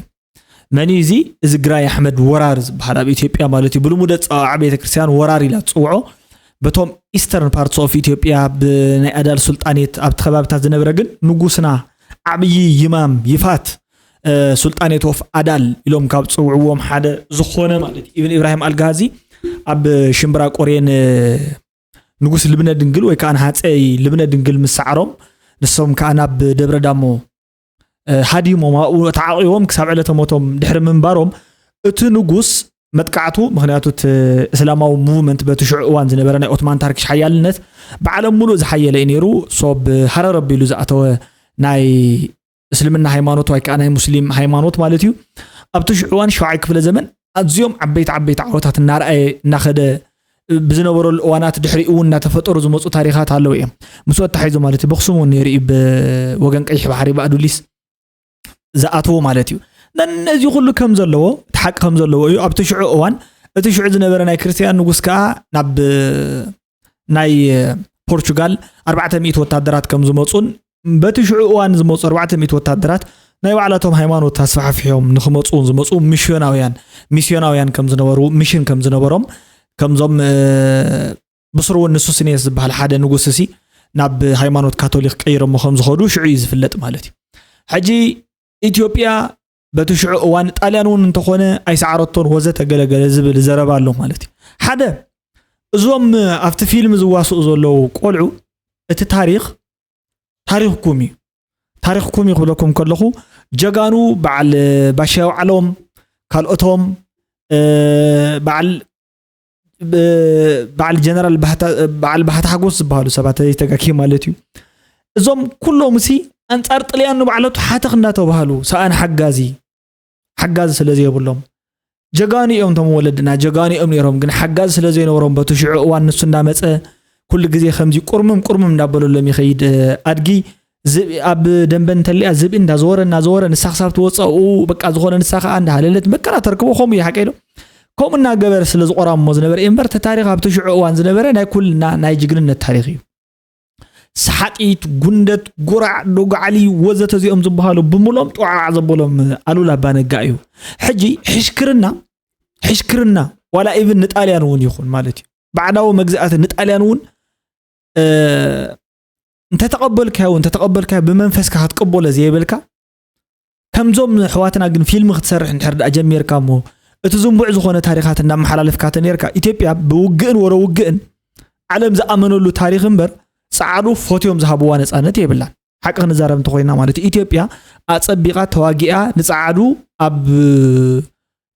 መን እዩ እዚ? እዚ ግራይ ኣሕመድ ወራር ዝበሃል ኣብ ኢትዮጵያ ማለት እዩ። ብልሙደ ፀዋዓ ቤተክርስትያን ወራር ኢላ ትፅውዖ። በቶም ኢስተርን ፓርትስ ኦፍ ኢትዮጵያ ብናይ ኣዳል ሱልጣኔት ኣብቲ ከባብታት ዝነበረ ግን ንጉስና ዓብዪ ይማም ይፋት ሱልጣኔት ኦፍ ኣዳል ኢሎም ካብ ዝፅውዕዎም ሓደ ዝኾነ ማለት እዩ። ኢብን ኢብራሂም ኣልጋዚ ኣብ ሽምብራ ቆሬን ንጉስ ልብነ ድንግል ወይ ከዓ ንሃፀይ ልብነ ድንግል ምስ ሰዓሮም ንሶም ከዓ ናብ ደብረ ዳሞ ሃዲሞም ኣብኡ ተዓቂቦም ክሳብ ዕለተ ሞቶም ድሕሪ ምንባሮም እቲ ንጉስ መጥቃዕቱ ምክንያቱ እቲ እስላማዊ ሙቭመንት በቲ ሽዑ እዋን ዝነበረ ናይ ኦትማን ታርኪሽ ሓያልነት ብዓለም ሙሉእ ዝሓየለ እዩ ነይሩ። ሶብ ሃረር ኣቢሉ ዝኣተወ ናይ እስልምና ሃይማኖት ወይ ከዓ ናይ ሙስሊም ሃይማኖት ማለት እዩ። ኣብቲ ሽዑ እዋን ሸውዓይ ክፍለ ዘመን ኣዝዮም ዓበይቲ ዓበይቲ ዓወታት እናረኣየ እናኸደ ብዝነበረሉ እዋናት ድሕሪኡ እውን እናተፈጠሩ ዝመፁ ታሪኻት ኣለዉ እዮም። ምስ ኣተሓሒዞ ማለት እዩ በክሱም እውን ነይሩ እዩ ብወገን ቀይሕ ባሕሪ ብኣዱሊስ ዝኣትዎ ማለት እዩ። ነዚ ኩሉ ከም ዘለዎ እቲ ሓቂ ከም ዘለዎ እዩ። ኣብቲ ሽዑ እዋን እቲ ሽዑ ዝነበረ ናይ ክርስትያን ንጉስ ከዓ ናብ ናይ ፖርቹጋል ኣርባዕተ ሚእቲ ወታደራት ከም ዝመፁን በቲ ሽዑ እዋን ዝመፁ ኣርባዕተ ሚእቲ ወታደራት ናይ ባዕላቶም ሃይማኖት ኣስፋሕፊሖም ንክመፁ ዝመፁ ሚሽዮናውያን ሚስዮናውያን ከም ዝነበሩ ሚሽን ከም ዝነበሮም ከምዞም ብስሩ እውን ንሱስንየስ ዝበሃል ሓደ ንጉስ እሲ ናብ ሃይማኖት ካቶሊክ ቀይሮሞ ከም ዝኸዱ ሽዑ እዩ ዝፍለጥ ማለት እዩ። ሕጂ ኢትዮጵያ በቲ ሽዑ እዋን ጣልያን እውን እንተኾነ ኣይሰዓረቶን ወዘተ ገለገለ ዝብል ዘረባ ኣሎ ማለት እዩ። ሓደ እዞም ኣብቲ ፊልም ዝዋስኡ ዘለዉ ቆልዑ እቲ ታሪኽ ታሪኽኩም እዩ። ታሪኽኩም እዩ ክብለኩም ከለኹ ጀጋኑ በዓል ባሻ የውዓሎም ካልኦቶም በዓል በዓል ጀነራል በዓል ባህታ ሓጎስ ዝበሃሉ ሰባት ተጋኪ ማለት እዩ። እዞም ኩሎም ሲ ኣንፃር ጥልያን ንባዕለቱ ሓተኽ እንዳተባሃሉ ሰኣን ሓጋዚ ሓጋዚ ስለ ዘይብሎም ጀጋኑ እዮም። እቶም ወለድና ጀጋኑ እዮም ነይሮም፣ ግን ሓጋዚ ስለ ዘይነበሮም በቲ ሽዑ እዋን ንሱ እንዳመፀ ኩሉ ግዜ ከምዚ ቁርምም ቁርምም እንዳበለሎም ይኸይድ። ኣድጊ ኣብ ደንበ እንተሊኣ ዝብኢ እንዳዘወረ እናዘወረ ንሳ ክሳብ ትወፅእ ኣብኡ በቃ ዝኾነ ንሳ ከዓ እንዳሃለለት መከራ ተርክቦ። ከምኡ እዩ ሓቀይ ዶ? ከምኡ እናገበረ ስለ ዝቆራሞ ዝነበረ እዩ እምበር እቲ ታሪኽ ኣብቲ ሽዑ እዋን ዝነበረ ናይ ኩልና ናይ ጅግንነት ታሪኽ እዩ። ሰሓጢት፣ ጉንደት፣ ጉራዕ፣ ዶጋዓሊ ወዘተ እዚኦም ዝበሃሉ ብምሎም ጦዓዕ ዘበሎም ኣሉላ ኣባነጋ እዩ። ሕጂ ሕሽክርና ሕሽክርና ዋላ ኢቭን ንጣልያን እውን ይኹን ማለት እዩ ባዕዳዊ መግዛእቲ ንጣልያን እውን እንተተቐበልካዮ እንተተቐበልካዮ ብመንፈስካ ክትቅበሎ ዘየብልካ ከምዞም ኣሕዋትና ግን ፊልም ክትሰርሕ እንድሕር ደኣ ጀሚርካ እሞ እቲ ዝንቡዕ ዝኾነ ታሪኻት እናመሓላለፍካ ተነይርካ ኢትዮጵያ ብውግእን ወረ ውግእን ዓለም ዝኣመነሉ ታሪኽ እምበር ፃዓዱ ፎትዮም ዝሃብዋ ነፃነት የብላን። ሓቂ ክንዛረብ እንተኮይና ማለት ኢትዮጵያ ኣፀቢቓ ተዋጊኣ ንፃዓዱ ኣብ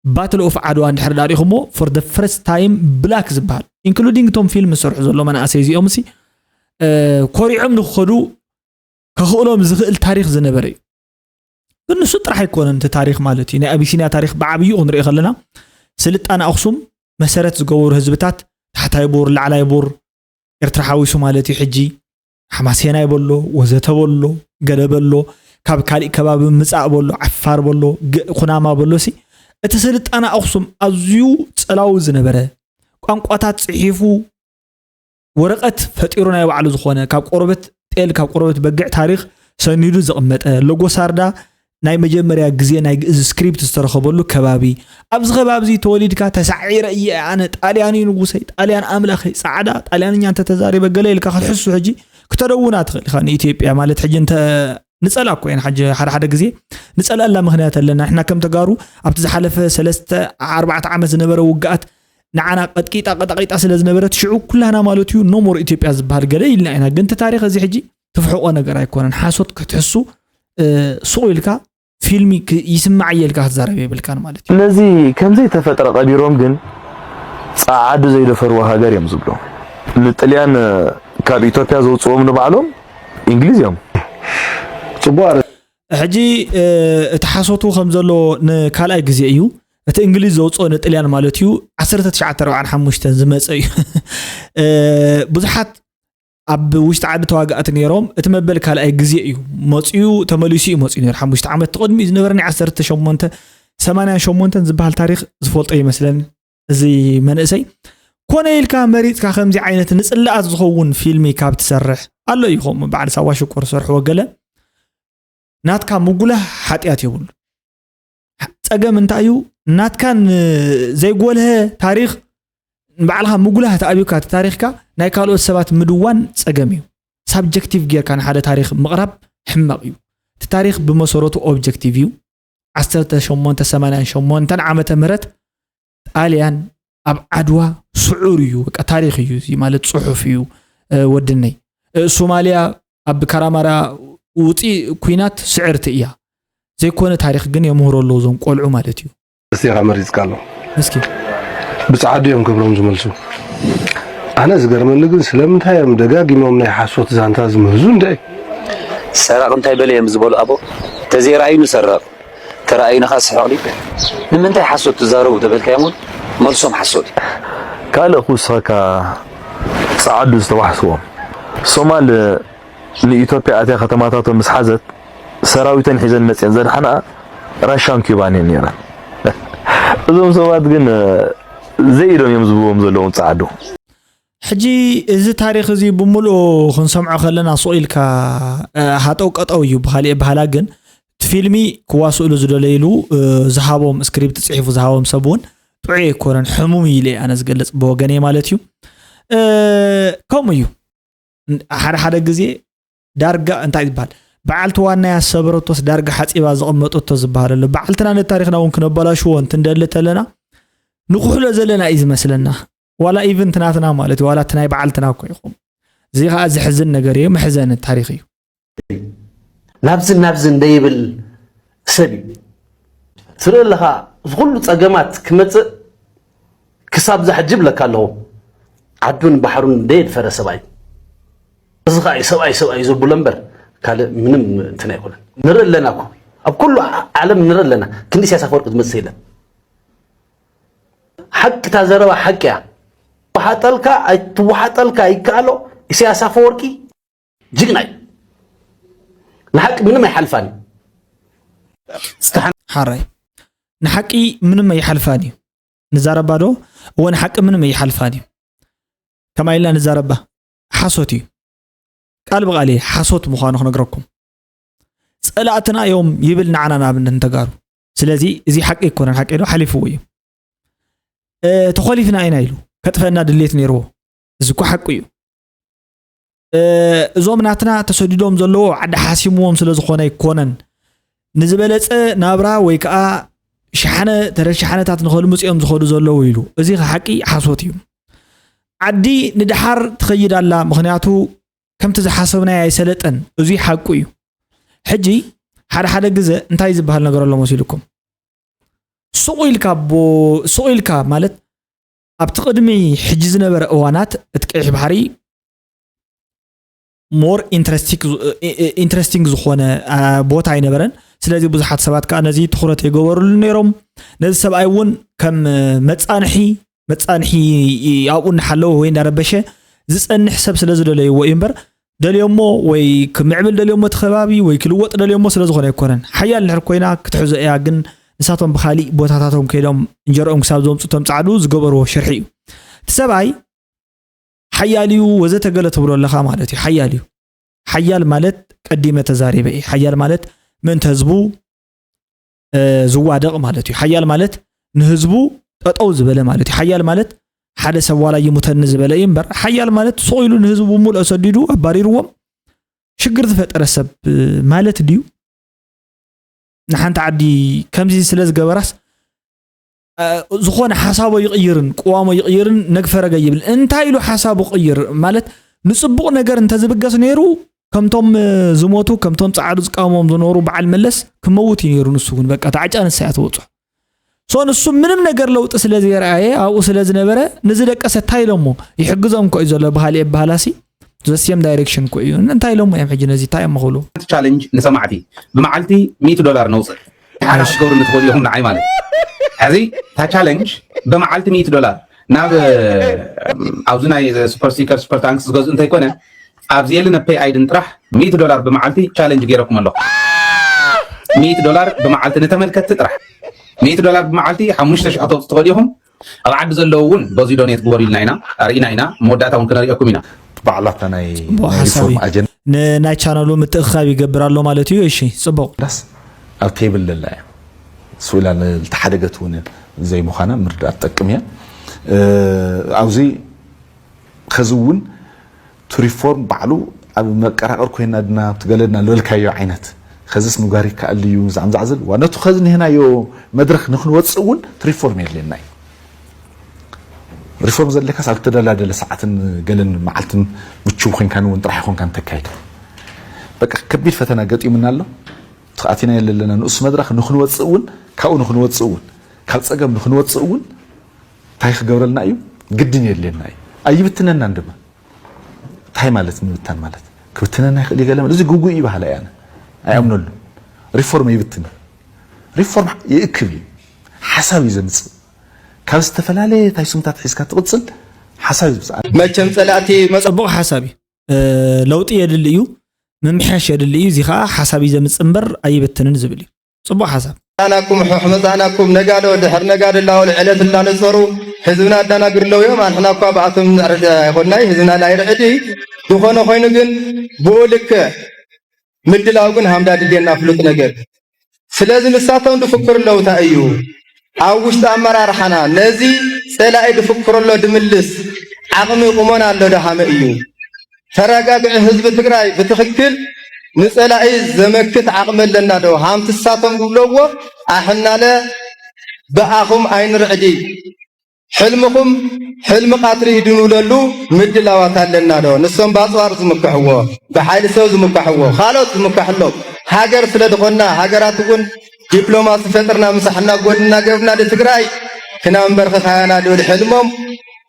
ባትል ኦፍ ዓድዋ እንድሕር ዳሪኹሞ for the first time black ዝበሃል including እቶም ፊልም ዝሰርሑ ዘሎ መናእሰይ እዚኦም ሲ ኮሪዖም ንክኸዱ ከኽእሎም ዝኽእል ታሪኽ ዝነበረ እዩ። ግን ንሱ ጥራሕ ኣይኮነን እቲ ታሪኽ ማለት እዩ። ናይ ኣቢሲንያ ታሪኽ ብዓብይኡ ክንሪኦ ከለና ስልጣነ ኣኽሱም መሰረት ዝገበሩ ህዝብታት ታሕታይ ቡር፣ ላዕላይ ቡር፣ ኤርትራ ሓዊሱ ማለት እዩ። ሕጂ ሓማሴናይ በሎ፣ ወዘተ በሎ፣ ገለ በሎ፣ ካብ ካሊእ ከባቢ ምጻእ በሎ፣ ዓፋር በሎ፣ ግ-፣ ኩናማ በሎ ሲ፣ እቲ ስልጣነ ኣኽሱም ኣዝዩ ጸላዊ ዝነበረ፣ ቋንቋታት ጽሒፉ፣ ወረቐት ፈጢሩ ናይ ባዕሉ ዝኾነ፣ ካብ ቆርበት ጤል፣ ካብ ቆርበት በግዕ ታሪኽ ሰኒዱ ዘቐመጠ፣ ሎጎ ሳርዳ ናይ መጀመርያ ግዜ ናይ ግእዝ ስክሪፕት ዝተረኸበሉ ከባቢ፣ ኣብዚ ከባቢ እዚ ተወሊድካ፣ ተሳዒረ እየ ኣነ፣ ጣልያን እዩ ንጉሰይ፣ ጣልያን ኣምላኸይ፣ ጻዕዳ ጣልያንኛ እንተተዛሪበ ገለ ኢልካ ክትሕሱ፣ ሕጂ ክተደውና ትኽእል ኢኻ ንኢትዮጵያ። ማለት ሕጂ እንተ ንጸላ እኮ ኢና፣ ሕጂ ሓደ ሓደ ግዜ ንጸልኣላ ምኽንያት ኣለና። ንሕና ከም ተጋሩ ኣብቲ ዝሓለፈ ሰለስተ ኣርባዕተ ዓመት ዝነበረ ውግኣት ንዓና ቀጥቂጣ ቀጣቂጣ ስለ ዝነበረት፣ ሽዑ ኩላና ማለት እዩ ኖሞር ኢትዮጵያ ዝበሃል ገለ ኢልና ኢና። ግን እቲ ታሪኽ እዚ ሕጂ ትፍሕቆ ነገር ኣይኮነን። ሓሶት ክትሕሱ፣ እ፣ ሱቕ ኢልካ ፊልሚ ክ-፣ ይስማዕ እየ ኢልካ ክትዛረብ የብልካን ማለት እዩ። ነዚ ከም ዘይተፈጥረ ቀቢሮም ግን ጸዓዱ ዘይደፈርዋ ሃገር እዮም ዝብሉ። ንጥልያን ካብ ኢትዮጵያ ዘውጽዎም ንባዕሎም እንግሊዝ እዮም። ጽቡቕ ኣረ- ሕጂ፣ እ፣ እቲ ሓሶቱ ከም ዘሎ ንካልኣይ ግዜ እዩ። እቲ እንግሊዝ ዘውጽኦ ንጥልያን ማለት እዩ ዓሰርተ ትሽዓተ ኣርባዓን ሓሙሽተን ዝመጸ እዩ። እ፣ ብዙሓት ኣብ ውሽጢ ዓዲ ተዋጋእቲ ነይሮም። እቲ መበል ካልኣይ ግዜ እዩ መጺኡ፣ ተመሊሱ እዩ መጺኡ ነይሩ። ሓሙሽተ ዓመት ቅድሚኡ ዝነበረ ናይ ዓሰርተ ሸሞንተ ሰማንያን ሸሞንተን ዝበሃል ታሪኽ ዝፈልጦ ይመስለኒ እዚ መንእሰይ። ኮነ ኢልካ መሪጽካ ከምዚ ዓይነት ንጽላኣት ዝኸውን ፊልሚ ካብ ትሰርሕ፣ ኣሎ እዩ ከምኡ በዓል ሳዋ ሽኮር ዝሰርሕዎ ገለ፣ ናትካ ምጉላህ ሓጢኣት የብሉ። ጸገም እንታይ እዩ? ናትካን ዘይጎልሀ ታሪኽ ንባዕልኻ ምጉላህ ተኣብዩካ፣ እቲ ታሪኽካ ናይ ካልኦት ሰባት ምድዋን ጸገም እዩ። ሳብጀክቲቭ ጌርካ ንሓደ ታሪኽ ምቕራብ ሕማቕ እዩ። እቲ ታሪኽ ብመሰረቱ ኦብጀክቲቭ እዩ። ዓሰርተ ሸሞንተ ሰማንያን ሸሞንተን ዓመተ ምህረት ጣልያን ኣብ ዓድዋ ስዑር እዩ። በቃ ታሪኽ እዩ፣ እዚ ማለት ጽሑፍ እዩ፣ እ፣ ወድነይ። እ፣ ሶማልያ ኣብ ካራማራ ውጺእ ኲናት ስዕርቲ እያ። ዘይኮነ ታሪኽ ግን የምህሩ ኣለዉ እዞም ቆልዑ ማለት እዩ። እስቲ ኢኻ መሪጽካ ኣሎ። እስኪ። ብጻዕዱ እዮም ክብሮም ዝመልሱ። ኣነ ዝገርመኒ ግን ስለምንታይ እዮም ደጋጊሞም ናይ ሓሶት ዛንታ ዝምህዙ እንደ? ሰራቕ እንታይ በለ እዮም ዝበሉ ኣቦ? ተዘይረኣዩ ንሰረቕ፣ ተረኣዩና ኸኣ ስሕቕ ድዩ? ንምንታይ ሓሶት ትዛረቡ ተበልካዮም እውን መልሶም ሓሶት እዩ። ካልእ ክውስኸካ ጸዓዱ ዝተዋሕስዎም። ሶማል ንኢትዮጵያ ኣትያ ከተማታቶም ምስ ሓዘት ሰራዊተን ሒዘን መጽየን ዘድሓና ራሻን ኪባን እየን ነይረን። እዞም ሰባት ግን ዘይኢዶም እዮም ዝብዎም ዘለዎም ጸዓዱ። ሕጂ እዚ ታሪኽ እዚ ብምልኡ ክንሰምዖ ከለና ሱቕ ኢልካ፣ እ፣ ሃጠው ቀጠው እዩ ብኻልእ ኣበሃህላ። ግን እቲ ፊልሚ ክዋስእሉ ዝደለይሉ፣ እ፣ ዝሃቦም ስክሪፕት ጽሒፉ ዝሃቦም ሰብ እውን ጥዑይ ኣይኮነን፣ ሕሙም እዩ ኢለ ኣነ ዝገልጽ ብወገነይ ማለት እዩ። እ፣ ከምኡ እዩ። ን-፣ ሓደ ሓደ ግዜ ዳርጋ እንታይ ዝበሃል፣ በዓልቲ ዋናያ ሰበረቶስ ዳርጋ ሓጺባ ዘቐመጠቶ ዝበሃል ኣሎ። በዓልትና ነቲ ታሪኽና እውን ክነበላሽዎ እንትንደሊ ተለና ንኩሕሎ ዘለና እዩ ዝመስለና። ዋላ ኢቭን እቲ ናትና ማለት እዩ፣ ዋላ እቲ ናይ በዓልትና እኮ ይኹን። እዚ ኸኣ ዘሕዝን ነገር እዩ፣ መሕዘኒ ታሪኽ እዩ። ናብዝን ናብዝን ደይብል ሰብ እዩ። ትርኢ ኣለኻ፣ እዚ ኩሉ ጸገማት ክመጽእ ክሳብ ዛሕጂ ይብለካ ኣለኹ። ዓዱን ባሕሩን ደየድፈረ ሰብኣይ። እዚ ኸኣ እዩ ሰብኣይ ሰብኣይ ዘብሎ እምበር ካልእ ምንም እንትን ኣይኮነን። ንርኢ ኣለና እኮ። ኣብ ኩሉ ዓ-፣ ዓለም ንርኢ ኣለና። ክንዲ ኢሳያስ ኣፈወርቂ ዝመጽእ የለን። ሓቂ እታ ዘረባ ሓቂ እያ። ትወሓጠልካ ኣይትወሓጠልካ ይከኣሎ። ኢሳያስ ኣፈወርቂ ጅግና እዩ። ንሓቂ ምንም ኣይሓልፋን እዩ። እስኪ ሓን- ሓራይ። ንሓቂ ምንም ኣይሓልፋን እዩ። ንዛረባ ዶ? እወ፣ ንሓቂ ምንም ኣይሓልፋን እዩ። ከማይ ኢልና ንዛረባ? ሓሶት እዩ። ቃል ብቓል እየ ሓሶት ምዃኑ ክነግረኩም። ጸላእትና እዮም ይብል ንዓና ንኣብነት ንተጋሩ። ስለዚ እዚ ሓቂ ኣይኮነን፣ ሓቂ ዶ? ሓሊፍዎ እዩ። እ፣ ተኾሊፍና ኢና ኢሉ ከጥፈና ድሌት ነይርዎ። እዚ እኮ ሓቂ እዩ። እ፣ እዞም ናትና ተሰዲዶም ዘለዉ ዓዲ ሓሲምዎም ስለ ዝኾነ ኣይኮነን። ንዝበለጸ ናብራ ወይ ከኣ ሸሓነ፣ ተረፍ ሸሓነታት ንኸልምጹ እዮም ዝኸዱ ዘለዉ ኢሉ። እዚ ሓቂ ሓሶት እዩ። ዓዲ ንደሓር ትኸይድ ኣላ፣ ምኽንያቱ ከምቲ ዝሓሰብናዮ ኣይሰለጠን። እዚ ሓቁ እዩ። ሕጂ ሓደ ሓደ ግዘ እንታይ ዝበሃል ነገር ኣሎ መሲልኩም? ሱቕ ኢልካ ኣቦ-፣ ሱቕ ኢልካ ማለት ኣብቲ ቅድሚ ሕጂ ዝነበረ እዋናት እቲ ቀይሕ ባሕሪ ሞር ኢንትረስቲክ-፣ ኢ-፣ ኢ-፣ ኢንትረስቲንግ ዝኾነ፣ አ፣ ቦታ ኣይነበረን። ስለዚ ብዙሓት ሰባት ከኣ ነዚ ትኹረት ይገበሩሉ ነይሮም። ነዚ ሰብኣይ እውን ከም መጻንሒ መጻንሒ ኣብኡ እናሓለወ ወይ እንዳረበሸ ዝጸንሕ ሰብ ስለ ዝደለይዎ እዩ እምበር፣ ደልዮሞ ወይ ክምዕብል ደልዮሞ እቲ ከባቢ ወይ ክልወጥ ደልዮሞ ስለ ዝኾነ ኣይኮነን። ሓያል እንድሕር ኮይና ክትሕዞ እያ፣ ግን ንሳቶም ብኻሊእ ቦታታቶም ከይዶም እንጀርኦም ክሳብ ዘምፁ እቶም ፃዕዱ ዝገበርዎ ሽርሒ እዩ። እቲ ሰብኣይ ሓያል እዩ ወዘተ ገለ ትብሎ ኣለኻ ማለት እዩ። ሓያል እዩ። ሓያል ማለት ቀዲመ ተዛሪበ እየ። ሓያል ማለት ምእንተ ህዝቡ ዝዋደቕ ማለት እዩ። ሓያል ማለት ንህዝቡ ጠጠው ዝበለ ማለት እዩ። ሓያል ማለት ሓደ ሰብ ዋላ ይሙተኒ ዝበለ እዩ እምበር፣ ሓያል ማለት ሱቕ ኢሉ ንህዝቡ ብምልኦ ሰዲዱ ኣባሪርዎም ሽግር ዝፈጠረ ሰብ ማለት ድዩ? ንሓንቲ ዓዲ ከምዚ ስለ ዝገበራስ ዝኾነ ሓሳቦ ይቕይርን ቅዋሞ ይቕይርን ነግፈረገ ይብል። እንታይ ኢሉ ሓሳቡ ቅይር ማለት ንፅቡቕ ነገር እንተዝብገስ ነይሩ ከምቶም ዝሞቱ ከምቶም ፃዕዱ ዝቃወሞም ዝነበሩ በዓል መለስ ክመውት እዩ ነይሩ። ንሱ እውን በቃ ተዓጫ ንሳ እያ ትወፅሖ። ሶ ንሱ ምንም ነገር ለውጢ ስለ ዘየርኣየ ኣብኡ ስለ ዝነበረ ንዝደቀሰ እንታይ ኢሎሞ ይሕግዞም እኮ እዩ ዘሎ በሃሊ የበሃላሲ ዘሴም ዳይሬክሽን እኮ እዩ። እንታይ ኢሎሞ እዮም ሕጂ ነዚ እንታይ እዮም ክብሉ? ቻለንጅ ንሰማዕቲ ብመዓልቲ ሚእቲ ዶላር ነውፅእ ሓራ ክትገብሩ ንትኽእሉ ኢኹም ንዓይ ማለት ሕዚ እታ ቻለንጅ ብመዓልቲ ሚእቲ ዶላር ናብ ኣብዚ ናይ ሱፐር ስቲከር ሱፐር ታንክስ ዝገዝኡ እንተይኮነ ኣብዚ የለ ነብ ፔይ ኣይድን ጥራሕ ሚእቲ ዶላር ብመዓልቲ ቻለንጅ ገይረኩም ኣለኹ። ሚእቲ ዶላር ብመዓልቲ ንተመልከትቲ ጥራሕ ሚእቲ ዶላር ብመዓልቲ ሓሙሽተ ሽሕ ከተውፅኡ ትኽእሉ ኢኹም። ኣብ ዓዲ ዘለዉ እውን በዚ ዶኔት ግበሩ ኢልና ኢና ርኢና ኢና። መወዳእታ እውን ክነሪኦኩም ኢና። ባዕላታ ናይ ሪፎርም ኣጀንዳ ንናይ ቻነሉ ምትእኽኻብ ይገብር ኣሎ ማለት እዩ። እሺ ፅቡቕ ዳስ ኣብ ቴብል ለላ እያ ስኢላ ዝተሓደገት እውን ዘይምዃና ምርዳእ ትጠቅም እያ። ኣብዚ ኸዚ እውን እቲ ሪፎርም ባዕሉ ኣብ መቀራቐር ኮይና ድና ኣብቲ ገለ ድና ዝበልካዮ ዓይነት ኸዚስ ምጓር ይከኣል ድዩ ዛዕምዛዕ ዝብል ዋ ነቱ ኸዚ ንህናዮ መድረኽ ንክንወፅእ እውን እቲ ሪፎርም የድልየና እዩ። ሪፎርም ዘድልየካስ ኣብ ተደላደለ ሰዓትን ገለን መዓልትን ምችው ኮይንካ እውን ጥራሕ ይኮንካ እንተካይድ በቃ ከቢድ ፈተና ገጢሙና ኣሎ። ተኣቲናዮ ዘለና ንኡስ መድረኽ ንክንወፅእ እውን ካብኡ ንክንወፅእ እውን ካብ ፀገም ንክንወፅእ እውን እንታይ ክገብረልና እዩ ግድን የድልየና እዩ። ኣይብትነናን ድማ እንታይ ማለት ምብታን ማለት ክብትነና ይኽእል እዩ ገለ እዚ ግጉእ እዩ በሃላይ ኣነ ኣይኣምነሉ። ሪፎርም ኣይብትን ሪፎርም ይእክብ እዩ ሓሳብ እዩ ዘምፅእ ካብ ዝተፈላለየ ታይ ስምታት ሒዝካ ትቕፅል ሓሳብ እዩ ዝምፅእ። መቸም ፀላእቲ መ- ፅቡቕ ሓሳብ እዩ። ለውጢ የድሊ እዩ፣ ምምሕያሽ የድሊ እዩ። እዚ ከዓ ሓሳብ እዩ ዘምፅእ እምበር ኣይብትንን ዝብል እዩ። ፅቡቕ ሓሳብ። መፃናኩም ሑሕ መፃናኩም ነጋዶ ድሕር ነጋዶ ላወሉ ዕለት እንዳነፀሩ ህዝብና ኣዳናግር ኣለዉ እዮም። ኣንሕና እኳ ብኣቶም ንዕርድ ኣይኮንናይ ህዝብና ላይርዕድ እዩ። ዝኾነ ኮይኑ ግን ብኡ ልክዕ ምድላው ግን ሃምዳ ድልየና ፍሉጥ ነገር። ስለዚ ንሳቶም ድፍክሩ ኣለዉ እንታይ እዩ ኣብ ውሽጢ ኣመራርሓና ነዚ ፀላኢ ድፍክሩ ኣሎ ድምልስ ዓቕሚ ቁመና ኣሎ ዶ ሃመ እዩ? ተረጋግዒ ህዝቢ ትግራይ ብትኽክል ንፀላኢ ዘመክት ዓቕሚ ኣለና ዶ? ሃምቲ ንሳቶም ዝብለዎ ኣሕናለ ብኣኹም ኣይንርዕዲ። ሕልምኹም ሕልሚ ቃትሪ እዩ ድንብለሉ ምድላዋት ኣለና ዶ? ንሶም ብኣፅዋር ዝምክሕዎ፣ ብሓይሊ ሰብ ዝምካሕዎ፣ ካልኦት ዝምካሕሎም ሃገር ስለ ድኾንና ሃገራት እውን ዲፕሎማሲ ፈጥርና ምሳሕ እናጎድና ገብርና ንትግራይ ክናንበርኽኻያና ልብል ሕልሞም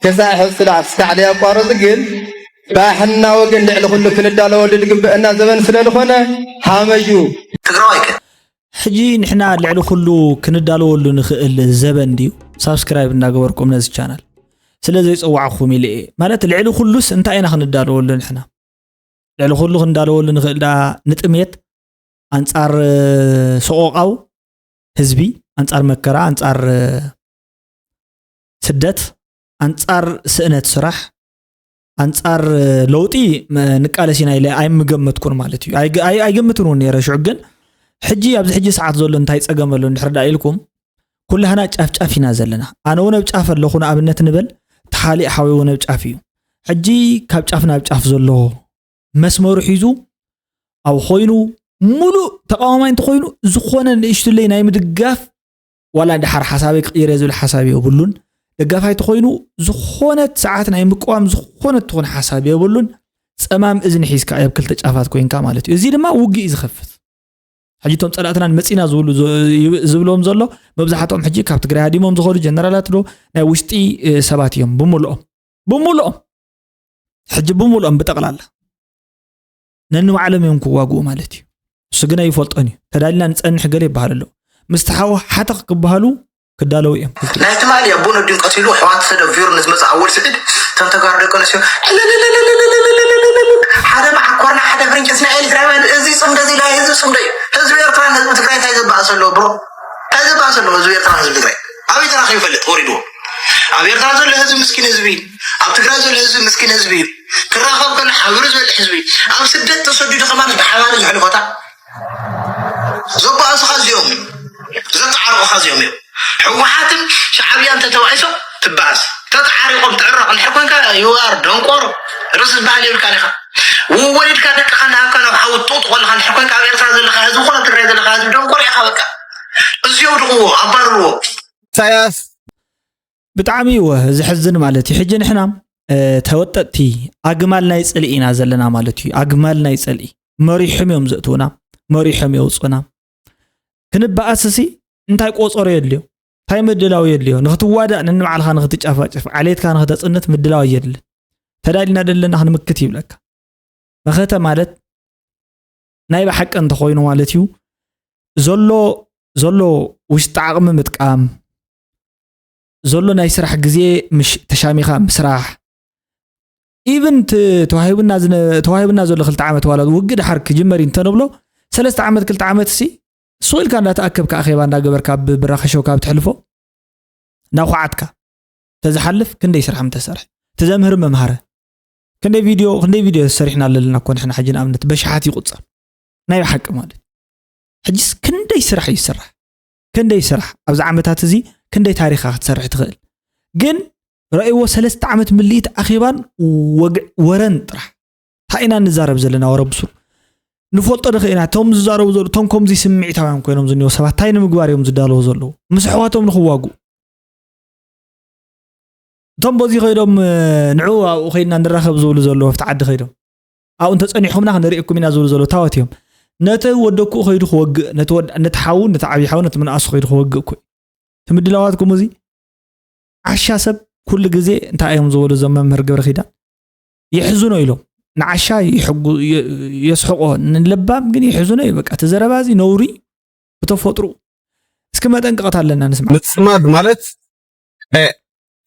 ክሳዕ ሕዚ ስለ ኣስካዕ ደይ ኣቋረፁ ግን ብኣሕና ወገን ልዕሊ ኩሉ ክንዳለወሉ ድግበአና ዘበን ስለ ዝኾነ ሃመዩ ትግራዋይ ከ ሕጂ ንሕና ልዕሊ ኩሉ ክንዳለወሉ ንኽእል ዘበን ድዩ? ሳብስክራይብ እናገበርኩም ነዚ ቻናል ስለ ዘይፀዋዕኹም ኢለ እየ። ማለት ልዕሊ ኩሉስ እንታይ ኢና ክንዳለወሉ ንሕና? ልዕሊ ኩሉ ክንዳለወሉ ንኽእል ደኣ ንጥሜት፣ ኣንፃር ሰቆቃው ህዝቢ፣ ኣንፃር መከራ፣ ኣንፃር ስደት፣ ኣንፃር ስእነት ስራሕ፣ ኣንፃር ለውጢ ንቃለስ ኢና ኢለ ኣይምገመትኩን ማለት እዩ። ኣይገምትን እውን ነይረ ሽዑ። ግን ሕጂ ኣብዚ ሕጂ ሰዓት ዘሎ እንታይ ፀገም ኣሎ እንድሕር ደኣ ኢልኩም ኩላህና ጫፍ ጫፍ ኢና ዘለና። ኣነ እውን ኣብ ጫፍ ኣለኹ ንኣብነት ንበል፣ እቲ ካሊእ ሓወይ እውን ኣብ ጫፍ እዩ። ሕጂ ካብ ጫፍ ናብ ጫፍ ዘሎ መስመሩ ሒዙ ኣብ ኮይኑ ሙሉእ ተቃዋማይ እንተኮይኑ ዝኾነ ንእሽትለይ ናይ ምድጋፍ ዋላ ደሓር ሓሳበይ ክቕይር እየ ዝብል ሓሳብ የብሉን። ደጋፋይ ተኮይኑ ዝኾነት ሰዓት ናይ ምቅዋም ዝኾነት ትኹን ሓሳብ የብሉን። ፀማም እዝኒ ሒዝካ ኣብ ክልተ ጫፋት ኮይንካ ማለት እዩ። እዚ ድማ ውግእ እዩ ዝኸፍት። ሕጂ እቶም ፀላእትናን መፂና ዝብሉ ዝብሎም ዘሎ መብዛሕትኦም ሕጂ ካብ ትግራይ ሃዲሞም ዝኸዱ ጀነራላት ዶ ናይ ውሽጢ ሰባት እዮም ብምልኦም ብምልኦም ሕጂ ብምልኦም ብጠቕላላ ነንባዕሎም እዮም ክዋግኡ ማለት እዩ። እሱ ግን ኣይፈልጦን እዩ። ተዳሊና ንፀንሕ ገለ ይበሃል ኣሎ። ምስቲ ሓው ሓተኽ ክበሃሉ ክዳለዉ እዮም። ናይ ትማሊ ኣቦ ነዲን ቀቲሉ ኣሕዋት ሰደብ ቪር ንዝመፅእ ኣወል ስዒድ፣ እቶም ተጋሩ ደቂ ኣንስትዮ፣ ሓደ መዓኮርና ሓደ ፍርንጭ እስማኤል ትግራይ ማለት እዚ ፅምዶ እዚ ናይ ህዝቢ ፅምዶ እዩ። ህዝቢ ኤርትራን ህዝቢ ትግራይ እንታይ ዘባእስ ኣለዎ ብሮ? እንታይ ዘባእስ ኣለዎ ህዝቢ ኤርትራን ህዝቢ ትግራይ? ኣበይ ተራኺቡ ይፈልጥ ወሪድዎ? ኣብ ኤርትራ ዘሎ ህዝቢ ምስኪን ህዝቢ እዩ። ኣብ ትግራይ ዘሎ ህዝቢ ምስኪን ህዝቢ እዩ። ክራኸብ ከሎ ሓቢሩ ዝበልዕ ህዝቢ እዩ። ኣብ ስደት ተሰዲዱ ከማን ብሓባሪ ዝሕልፎታ ዘባእሱኻ እዚኦም እዮም። ዘተዓርቑኻ እዚኦም እዮም። ህወሓትን ሻዕብያን ተተባኢሶም ትበኣስ። ተተዓሪቖም ትዕረቕ እንድሕር ኮንካ you are ደንቆሮ። ርእሲ ዝበሃል የብልካን ኢኻ። ወሊድካ ደቅኻ እናሃብካ ናብ ሓዊ ትጥቕጥቖ ኣለኻ እንድሕር ኮንካ ኣብ ኤርትራ ዘለኻ ህዝቢ ኮነ ትግራይ ዘለኻ ህዝቢ ደንቆሮ ኢኻ በቃ። እዚኦም ድቕዎ ኣባርርዎ። ኢሳያስ ብጣዕሚ እወ ዘሕዝን ማለት እዩ። ሕጂ ንሕና ተወጠጥቲ ኣግማል ናይ ፅልኢ ኢና ዘለና ማለት እዩ። ኣግማል ናይ ፅልኢ መሪሖም እዮም ዘእትውና፣ መሪሖም የውፅኡና። ክንበኣስሲ እንታይ ቆፀሮ የድልዮ? እንታይ ምድላው የድልዮ? ንክትዋዳእ ንንባዕልካ ንክትጫፋጭፍ ዓሌትካ ንክተፅንት ምድላው ኣየድልን። ተዳሊና ደለና ክንምክት ይብለካ። መኸተ ማለት ናይ ብሓቂ እንተኮይኑ ማለት እዩ ዘሎ ዘሎ ውሽጢ ዓቕሚ ምጥቃም ዘሎ ናይ ስራሕ ግዜ ምሽ ተሻሚኻ ምስራሕ ኢቭን ተዋሂቡና ዘሎ ክልተ ዓመት ዋላ ውግእ ድሓር ክጅመር እዩ እንተንብሎ ሰለስተ ዓመት ክልተ ዓመት ሲ ስቕ ኢልካ እንዳተኣከብካ ኣኼባ እንዳገበርካ ብብራኸ ሸው ካብ ትሕልፎ እንዳኳዓትካ ተዝሓልፍ ክንደይ ስራሕ ምተሰርሐ ተዘምህር መምሃረ ክንደይ ቪድዮ ክንደይ ቪድዮ ሰሪሕና ኣለና እኮ ንሕና ሕጂ ንኣብነት በሽሓት ይቁፀር ናይ ብሓቂ ማለት ሕጅስ ክንደይ ስራሕ እዩ ዝስራሕ ክንደይ ስራሕ ኣብዚ ዓመታት እዚ ክንደይ ታሪኻ ክትሰርሕ ትኽእል ግን ረእይዎ ሰለስተ ዓመት ምልኢት ኣኼባን ወግዕ ወረን ጥራሕ እንታይ ኢና ንዛረብ ዘለና ወረ ብሱር ንፈልጦ ዶ ኽኢና እቶም ዝዛረቡ ዘለዉ እቶም ከምዚ ስምዒታውያን ኮይኖም ዝኒኦ ሰባት እንታይ ንምግባር እዮም ዝዳለዉ ዘለዉ ምስ ኣሕዋቶም ንኽዋግኡ እቶም በዚ ከይዶም ንዑ ኣብኡ ከይድና ንራኸብ ዝብሉ ዘለዉ ኣብቲ ዓዲ ከይዶም ኣብኡ እንተፀኒሕኩምና ክንሪእኩም ኢና ዝብሉ ዘለዉ ታወት እዮም ነቲ ወደኩኡ ከይዱ ክወግእ ነቲ ሓዉ ነቲ ዓብዪ ሓዉ ነቲ ምንኣሱ ከይዱ ክወግእ እኮ እዩ እቲ ምድላዋትኩም እዚ ዓሻ ሰብ ኩሉ ግዜ እንታይ እዮም ዝበሉ እዞም መምህር ገብረ ኪዳን የሕዝኖ ኢሎም ንዓሻ የስሕቆ ንለባም ግን የሕዝኖ እዩ በቃ እቲ ዘረባ እዚ ነውሪ ብተፈጥሩ እስኪ መጠንቀቕታ ኣለና ንስማ ምፅማድ ማለት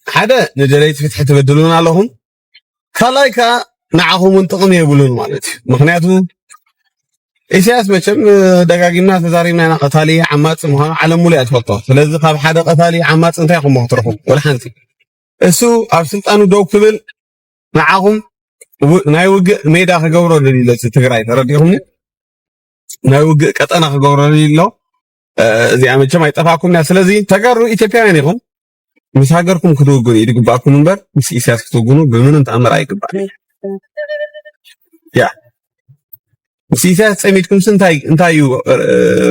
ሓደ ንደለይቲ ፍትሒ ትበድሉን ኣለኹም ካልኣይ ከዓ ንዓኹም እውን ጥቕሚ የብሉን ማለት እዩ ምክንያቱ ኢሳያስ መቸም ደጋጊምና ተዛሪብና ኢና ቀታሊ ዓማፂ ምዃኑ ዓለም ሙሉ እያ ትፈልጦ ስለዚ ካብ ሓደ ቀታሊ ዓማፂ እንታይ ኢኹም ክትረኹም ወላ ሓንቲ እሱ ኣብ ስልጣኑ ደው ክብል ንዓኹም ናይ ውግእ ሜዳ ክገብሮ ደሊሎ ትግራይ ተረዲኹም ናይ ውግእ ቀጠና ክገብሮ ደሊሎ እዚኣ መቸም ኣይጠፋኩም እያ ስለዚ ተጋሩ ኢትዮጵያውያን ኢኹም ምስ ሃገርኩም ክትውግኑ እዩ ዝግባእኩም እምበር ምስ ኢሳያስ ክትውግኑ ብምንም ተኣምር ኣይግባእ ያ ምስ ኢሳያስ ፀሚድኩም እንታይ እንታይ እዩ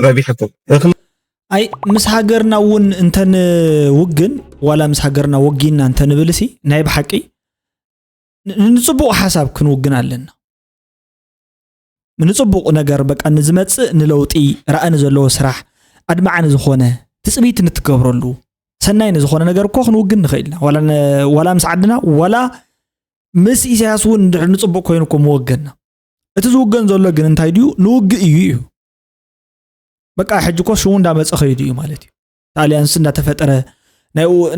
ረቢሕኩም ኣይ ምስ ሃገርና እውን እንተንውግን ዋላ ምስ ሃገርና ወጊና እንተንብል ሲ ናይ ብሓቂ ንፅቡቕ ሓሳብ ክንውግን ኣለና ንፅቡቕ ነገር በቃ ንዝመፅእ ንለውጢ ራእይ ንዘለዎ ስራሕ ኣድማዒ ንዝኾነ ትፅቢት ንትገብረሉ ሰናይ ንዝኾነ ነገር እኮ ክንውግን ንኽእል ኢና ዋላ ምስ ዓድና ዋላ ምስ ኢሳያስ እውን እንድሕር ንፅቡቕ ኮይኑ እኮ ምወገንና እቲ ዝውገን ዘሎ ግን እንታይ ድዩ ንውግእ እዩ እዩ በቃ ሕጂ እኮ ሽሙ እንዳመፀ ከይዱ እዩ ማለት እዩ ጣልያንስ እንዳተፈጠረ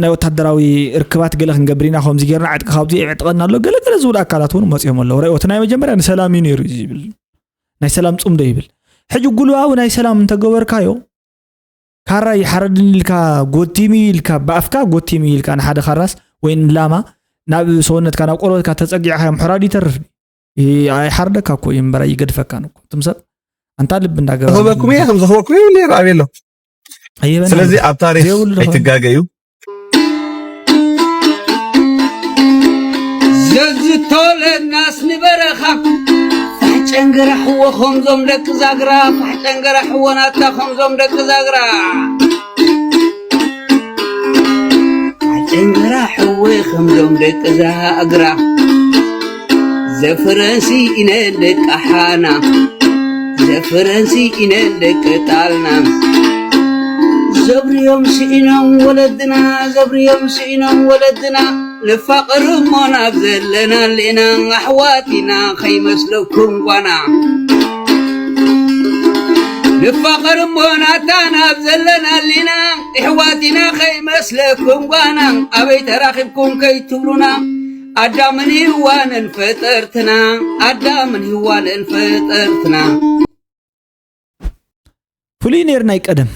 ናይ ወታደራዊ ርክባት ገለ ክንገብር ኢና ከምዚ ጌርና ዕጥቂ ካብዚ ዕጥቐና ኣሎ ገለ ገለ ዝብሉ ኣካላት እውን መፅኦም ኣለዉ ርእዮ እቲ ናይ መጀመርያ ንሰላም እዩ ነይሩ እዩ ዝብል ናይ ሰላም ፅምዶ ይብል ሕጂ ጉልባዊ ናይ ሰላም እንተገበርካዮ ካራ ይሓረድን ኢልካ ጎቲሚ ኢልካ ብኣፍካ ጎቲሚ ኢልካ ንሓደ ካራስ ወይ ንላማ ናብ ሰውነትካ ናብ ቆርበትካ ተፀጊዕካዮም ሕራድ ይተርፍ ኣይሓርደካ እኮ እዩ እምበር ኣይገድፈካን እኮ እትም ሰብ ኣንታ ልቢ እንዳገበርኩም እየ ከም ዘኽበኩም ይብል ነይሩ ኣበይ ኣሎ ስለዚ ኣብ ታሪክ ኣይትጋገዩ ዘዝተወለድናስ ንበረኻ ፋሕ ጨንገራሕዎ ከምዞም ደቂ ዛግራ ፋሕ ጨንገራሕዎ ናታ ከምዞም ደቂ ዛግራ ፋሕ ጨንገራሕዎ ከምዞም ደቂ ዛግራ ዘፍረን ስኢነን ደቂ ሓና ዘፍረን ስኢነን ደቂ ጣልና ዘብርዮም ስኢኖም ወለድና ዘብርዮም ስኢኖም ወለድና ንፋቐር እሞ ናብ ዘለና ኣለና ኣሕዋት ኢና ከይመስለኩም ጓና ንፋቐር እሞ ናታ ናብ ዘለና ኣሊና፣ ኣሕዋት ኢና ከይመስለኩም ጓና፣ ኣበይ ተራኺብኩም ከይትብሉና፣ ኣዳምን ሄዋንን ፈጠርትና፣ ኣዳምን ሄዋንን ፈጠርትና። ፍሉይ ነይርና እዩ ቀደም።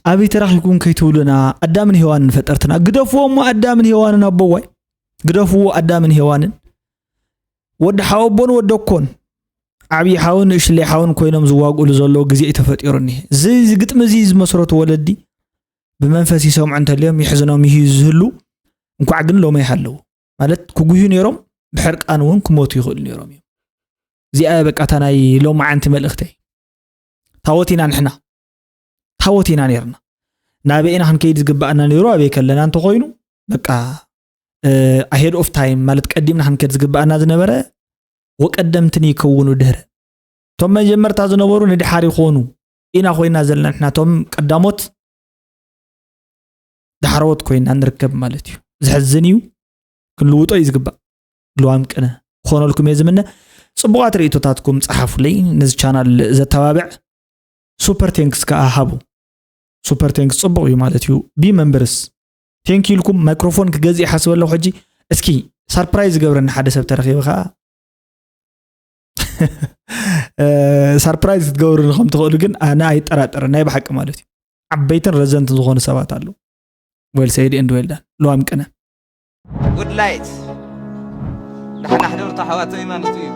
ኣበይ ተራኺብኩም ከይትብሉና፣ ኣዳምን ሄዋንን ፈጠርትና። ግደፍዎ እሞ ኣዳምን ሄዋንን ኣቦዋይ። ግደፍዎ ኣዳምን ሄዋንን። ወዲ ሓወቦን ወደኮን ዓብዪ ሓውን ንእሽለይ ሓውን ኮይኖም ዝዋግእሉ ዘለዉ ግዜ እዩ ተፈጢሩ እኒሀ። እዚ ግጥሚ እዚ ዝመስረቱ ወለዲ ብመንፈስ ይሰምዑ እንተልዮም ይሕዝኖም ይህዩ ዝህሉ፣ እንኳዕ ግን ሎሚ ይሃለዉ። ማለት ክጉህዩ ነይሮም፣ ብሕርቃን እውን ክሞቱ ይኽእሉ ነይሮም እዮም። እዚኣ በቃ እታ ናይ ሎማዓንቲ መልእኽተይ። ታወት ኢና ንሕና። ታወት ኢና ነይርና። ናበይ ኢና ክንከይድ ዝግባኣና ነይሩ ኣበይ ከለና እንተኾይኑ፣ በቃ ኣሄድ ኦፍ ታይም ማለት ቀዲምና ክንከድ ዝግባኣና ዝነበረ ወቀደምትን ይከውኑ ድህረ። እቶም መጀመርታ ዝነበሩ ንድሓር ይኾኑ ኢና ኮይና ዘለና ንሕና እቶም ቀዳሞት ዳሕረዎት ኮይና ንርከብ ማለት እዩ። ዘሕዝን እዩ። ክንልውጦ እዩ ዝግባእ። ልዋም ቅነ ክኾነልኩም እየ ዝምነ። ጽቡቓት ርእቶታትኩም ጸሓፉለይ። ነዚ ቻናል ዘተባብዕ ሱፐር ቴንክስ ከኣ ሃቡ። ሱፐር ቴንክስ ጽቡቕ እዩ ማለት እዩ። ቢ መንበርስ ቴንክ ኢልኩም ማይክሮፎን ክገዝእ ይሓስብ ኣለኹ ሕጂ። እስኪ ሳርፕራይዝ ዝገብረኒ ሓደ ሰብ ተረኺበ ከኣ ሳርፕራይዝ ክትገብሩኒ ከም ትኽእሉ ግን ኣነ ኣይጠራጠርን። ናይ ብሓቂ ማለት እዩ። ዓበይትን ረዘንትን ዝኾኑ ሰባት ኣለዉ። Well said and well done። ልዋም ቅነ። ጉድ ላይት ዳሕና ሕደርቱ ኣሕዋተይ ማለት እዩ።